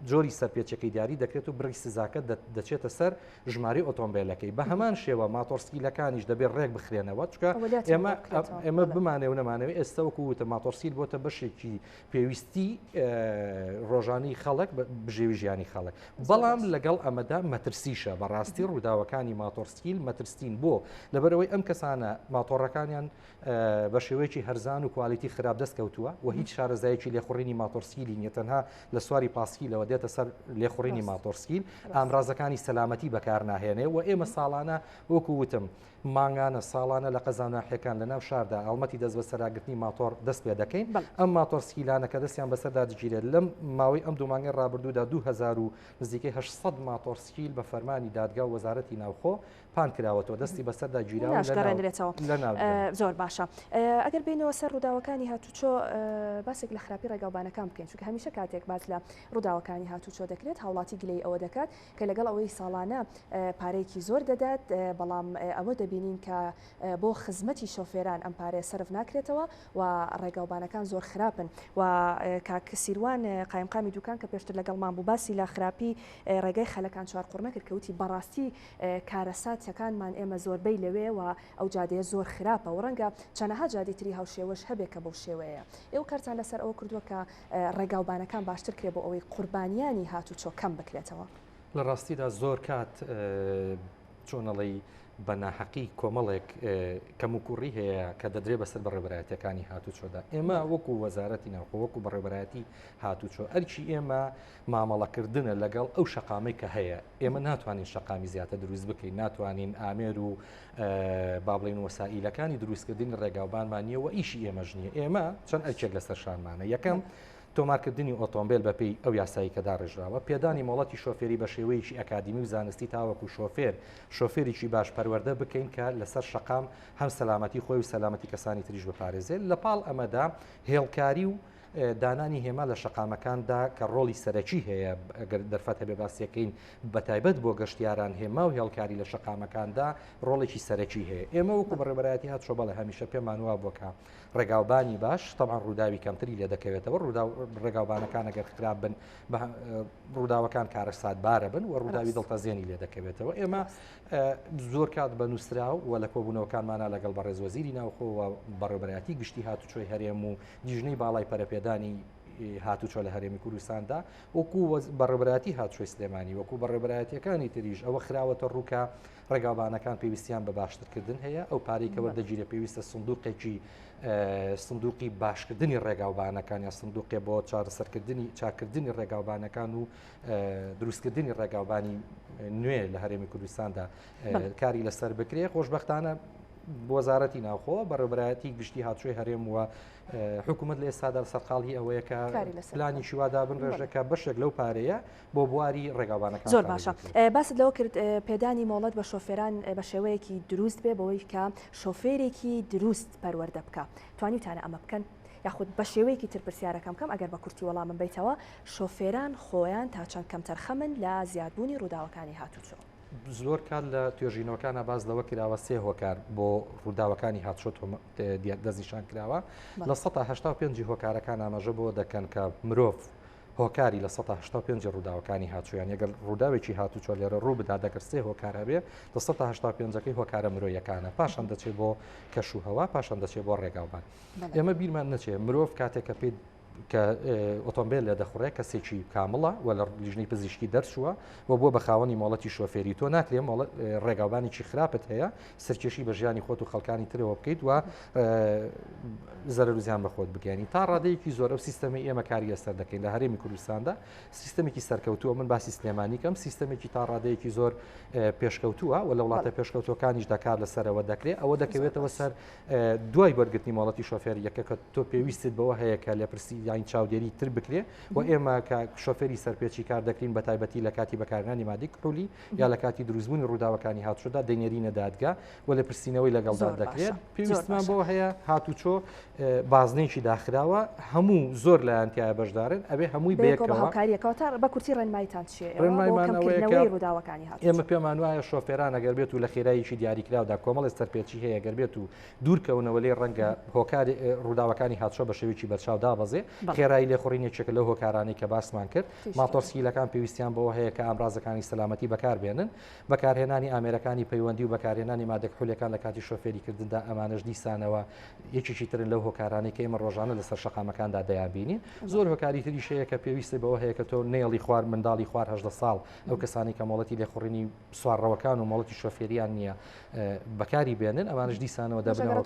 جۆری سەرپێچەکەی دیاری دەکرێت و بڕی سزاکە دەچێتە سەر ژمارەی ئۆتۆمبیلەکەی بە هەمان شێوە ماتۆرسکیلەکانیش دەبێت ڕێک بخرێنەوە چکە ئێمە ئێمە بمانێ و نەمانەوەی ئێستا وەکو وتە ماتۆرسیل بۆتە بەشێکی پێویستی ڕۆژانی خەڵک بژێوی ژیانی خەڵک بەڵام لەگەڵ ئەمەدا مەترسیشە بەڕاستی ڕووداوەکانی ماتۆرسکیل مەترسین بۆ لەبەرەوەی ئەم کەسانە ماتۆڕەکانیان بە شێوەیەکی هەرزان و کوالیتی خراپ دەست کەوتووە و هیچ شارەزایەکی لێخوڕینی ماتۆرسکیلی نیە تەنها لە سواری پاسکیلەوە دێتە سەر لێخوڕینی ماتۆرسکیل ئامرازەکانی سەلامەتی بەکارناهێنێ و ئێمە ساڵانە وەکو وتم مانگانە ساڵانە لە قەزا ناحیەکان لە ناو شاردا هەڵمەتی دەست بەسەراگرتنی ماتۆڕ دەست پێ دەکەین ئەم ماتۆرسکیلانە کە دەستیان بەسەردا دەگیرێت لەم ماوەی ئەم دوو مانگەی ڕابردوودا 2000 و نزیکەی 800 ماتۆرسکیل بە فەرمانی دادگا و وەزارەتی ناوخۆ. پان کراوەتەوە دەستی بەسەردا گیراوە ناشگەڕێنرێتەوە زۆر باشە ئەگەر بینەوە سەر ڕووداوەکانی هاتوچۆ باسێک لە خراپی ڕێگاوبانەکان بکەین چونکە هەمیشە کاتێک باس لە ڕووداوەکانی هاتوچۆ دەکرێت هاوڵاتی گلەی ئەوە دەکات کە لەگەڵ ئەوەی ساڵانە پارەیەکی زۆر دەدات بەڵام ئەوە دەبینین کە بۆ خزمەتی شۆفێران ئەم پارەیە سەرف ناکرێتەوە و ڕێگاوبانەکان زۆر خراپن و کاک سیروان قایمقامی دوکان کە پێشتر لەگەڵمان بوو باسی لە خراپی ڕێگای خەلەکان چوارقوڕنە کرد کە وتی بەڕاستی کارەساتەکانمان ئێمە زۆربەی لەوێ و ئەو جادەیە زۆر خراپە و ڕەنگە چەنەها جادەی تری هاوشێوەش هەبێ کە بەو شێوەیەیە. ئێوە کارتان لەسەر ئەوە کردووە کە ڕێگاوبانەکان باشتر کرێ بۆ ئەوەی قوربانیانی هاتوچۆ کەم بکرێتەوە؟ لە ڕاستیدا زۆر کات چۆن ئەڵێی بە ناحەقی کۆمەڵێک کەموکوڕی هەیە کە دەدرێ بەسەر بەڕێوەبەرایەتیەکانی هاتوچۆدا. ئێمە وەکو وەزارەتی ناوخۆ وەکو بەڕێوەبەرایەتی هاتوچۆ ئەرکی ئێمە مامەڵەکردنە لەگەڵ ئەو شەقامەی کە هەیە. ئێمە ناتوانین شەقامی زیاتر دروست بکەین، ناتوانین ئامێر و با بڵێین وەسائیلەکانی دروستکردنی ڕێگاوبانمان نییە و ئیشی ئێمەش نییە. ئێمە چەند ئەرکێک لەسەر شانمانە. یەکەم، تۆمارکردنی ئۆتۆمبێل بەپێی ئەو یاسایی کە داڕێژراوە، پێدانی مۆڵەتی شۆفێری بە شێوەیەکی ئەکادیمی و زانستی تاوەکو شۆفێر شۆفێریکی باش پەروەردە بکەین کە لەسەر شەقام هەم سەلامەتی خۆی و سەلامەتی کەسانی تریش بپارێزێت. لەپاڵ ئەمەدا هێڵکاری و دانانی هێما لە شەقامەکاندا کە ڕۆڵی سەرەکی هەیە، ئەگەر دەرفەت هەبێ باسیەکەین، بەتایبەت بۆ گەشتیاران هێما و هێڵکاری لە شەقامەکاندا ڕۆڵێکی سەرەکی هەیە. ئێمە وەکو بەڕێوەبەرایەتی هاتوچۆ بەڵێ هەمیشە پێمان وابووە کە ڕێگاوبانی باش تەبعەن ڕووداوی کەمتری لێ دەکەوێتەوە، ڕووداو ڕێگاوبانەکان ئەگەر خراپ بن ڕووداوەکان کارەساتبارە بن و ڕووداوی دڵتەزێنی لێ دەکەوێتەوە. ئێمە زۆر کات بە نووسراو و لە کۆبوونەوەکانمانە لەگەڵ بەڕێز وەزیری ناوخۆ و بەڕێوەبەرایەتی گشتی هاتوچۆی هەرێم و لیژنەی باڵای پەرەپێدانی هاتوچۆ لە هەرێمی کوردستاندا وەکو بەڕێوەبەرایەتی هاتوچۆی سلێمانی وەکو بەڕێوەبەرایەتیەکانی تریش ئەوە خراوەتە ڕووکە ڕێگاوبانەکان پێویستیان بە باشترکردن هەیە، ئەو پارەی کە وەردەگیرێت پێویستە سندوقێکی سندوقی باشکردنی ڕێگاوبانەکان یا سندوقێ بۆ چارەسەرکردنی چاکردنی ڕێگاوبانەکان و دروستکردنی ڕێگاوبانی نوێ لە هەرێمی کوردستاندا کاری لەسەر بکرێ. خۆشببختانە وەزارەتی ناوخۆ بەڕێوەبەرایەتی گشتی هاتوچۆی هەرێم و حکوومەت لە ئێستادا سەرقاڵی ئەوەیە کە پلانی شیوادا بن ڕێژەکە بەشێک لەو پارەیە بۆ بواری ڕێگاوبانەکان زۆر باشە باست لەوە کرد پێدانی مۆڵەت بە شۆفێران بە شێوەیەکی دروست بێ بەوەی کە شۆفێرێکی دروست پەروەردە بکە توانیوتانە ئەمە بکەن یاخود بە شێوەیەکی تر پرسیارەکەم بکەم ئەگەر بە کورتی وەڵامم بیتەوە شۆفێران خۆیان تا چەند کەمتەرخەمن لە زیادبوونی ڕووداوەکانی هاتوچۆ؟ زۆر کات لە توێژینەوەکانە باس لەوە کراوە سێ هۆکار بۆ ڕووداوەکانی هاتوچۆ دەستنیشان کراوە لە 1970 هۆکارەکان ئاماژە بۆ دەکەن کە مرۆڤ هۆکاری 85% ی ڕووداوەکانی هاتوچۆ یان ئەگەر ڕووداوێکی هاتوچۆ لێرە ڕوو بدات ئەگەر سێ هۆکار هەبێ 85% ەکەی هۆکارە مرۆیەکانە پاشان دەچێت بۆ کەش و هەوا پاشان دەچێت بۆ ڕێگاوبان ئێمە بیرمان نەچێت مرۆڤ کاتێک کە پێی کە ئۆتۆمبیل لێ دەخوڕێ کەسێکی کامڵە و لە لیژنەی پزیشکی دەرچووە و بووە بە خاوەنی مۆڵەتی شۆفێری تۆ ناکرێ ڕێگاوبانێکی خراپت هەیە سەرکێشی بە ژیانی خۆت و خەڵکانی ترەوە بکەیت و زەرەر و زیان بە خۆت بگەیەنی. تا ڕادەیەکی زۆر ئەو سیستەمەی ئێمە کاری لەسەر دەکەین لە هەرێمی کوردستاندا سیستەمێکی سەرکەوتووە، من باسی سلێمانی کەم، سیستەمێکی تا ڕادەیەکی زۆر پێشکەوتووە و لە وڵاتە پێشکەوتووەکانیشدا کار لەسەرەوە دەکرێت. ئەوە دەکەوێتەوە سەر دوای وەرگرتنی مۆڵەتی شۆفێر یەکە کە تۆ پێویستت بەوە هەیە کە لێپرسی یان چاودێری تر بکرێ و ئێمە کە شۆفێری سەرپێچی کار دەکرین بە تایبەتی لە کاتی بەکارهێنانی مادەی کحولی یا لە کاتی دروستبوونی ڕووداوەکانی هاتوچۆدا دەینێرینە دادگا و لێپرسینەوەی لەگەڵدا دەکرێت. پێویستمان بەوە هەیە هاتوچۆ بازنەیەکی داخراوە هەموو زۆر لایەن تیایا بەشدارن ئەبێ هەمووی بەیەکەوە هاوکاریەکەوە تا بە کورتی ڕێنماییتان چییە ڕێنماییمانەوەی ڕووداوەکانی هاتوچۆ؟ ئێمە پێمان وایە شۆفێران ئەگەر بێت و لە خێراییەکی دیاریکراودا کۆمەڵێک سەرپێچی هەیە گەر بێت و دوورکەونەوە لێی ڕەنگە هۆکاری ڕووداوەکانی هاتوچۆ بە شێوەیەکی بەرچاو دابەزێ. خێرایی لێخوڕین یەکێکە لەو هۆکارانەی کە باسمان کرد. ماتۆڕسکیلەکان پێویستیان بەوە هەیە کە ئامرازەکانی سەلامەتی بەکاربێنن. بەکارهێنانی ئامێرەکانی پەیوەندی و بەکارهێنانی مادە کحولیەکان لە کاتی شۆفێریکردندا ئەمانەش دیسانەوە یەکێکی ترن لەو هۆکارانەی کە ئێمە ڕۆژانە لەسەر شەقامەکاندا دەیانبینین. زۆر هۆکاری تریش هەیە کە پێویستی بەوە هەیە کە تۆ نەیەڵی خوار منداڵی خوار 18 ساڵ ئەو کەسانەی کە مۆڵەتی لێخوڕینی سوارڕەوەکان و مۆڵەتی شۆفێریان نییە بەکاری بێنن ئەمانش دیسانەوە دەبنەوە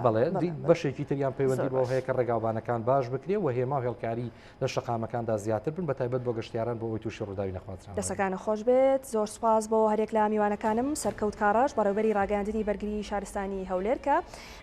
بەڵێ بەشێکی تریان پەیوەندی بەوە هەیە کە ڕێگاوبانەکان باش بکرێ و هێما و هێڵکاری لە شەقامەکاندا زیاتر بن بە تایبەت بۆ گەشتیاران بۆ ئەوەی تووشی ڕووداوی نەخوازراو نەبن. دەستەکانت خۆش بێت زۆر سوپاس بۆ هەریەک لە میوانەکانم سەرکەوت کاڕەش بەڕێوبەری ڕاگەیاندنی بەرگری شارستانی هەولێر کە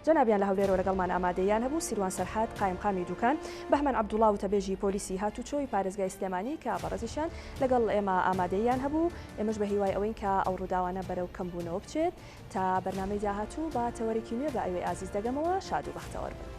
جەنابیان لە هەولێرەوە لەگەڵمان ئامادەییان هەبوو، سیروان سەرحەد قایمقامی دوکان، بەهمەن عەبدوڵا وتەبێژی پۆلیسی هاتوچۆی پارێزگای سلێمانی کە بەڕێزیشیان لەگەڵ ئێمە ئامادەییان هەبوو، ئێمەش بە هیوای ئەوەین کە ئەو ڕووداوانە بەرەو کەمبوونەوە بچێت، تا بەرنامەی داهاتوو بە تەوەرێکی نوێ بە ئێوەی ئازیز دەگەمەوە، شاد و بەختەوەر بن.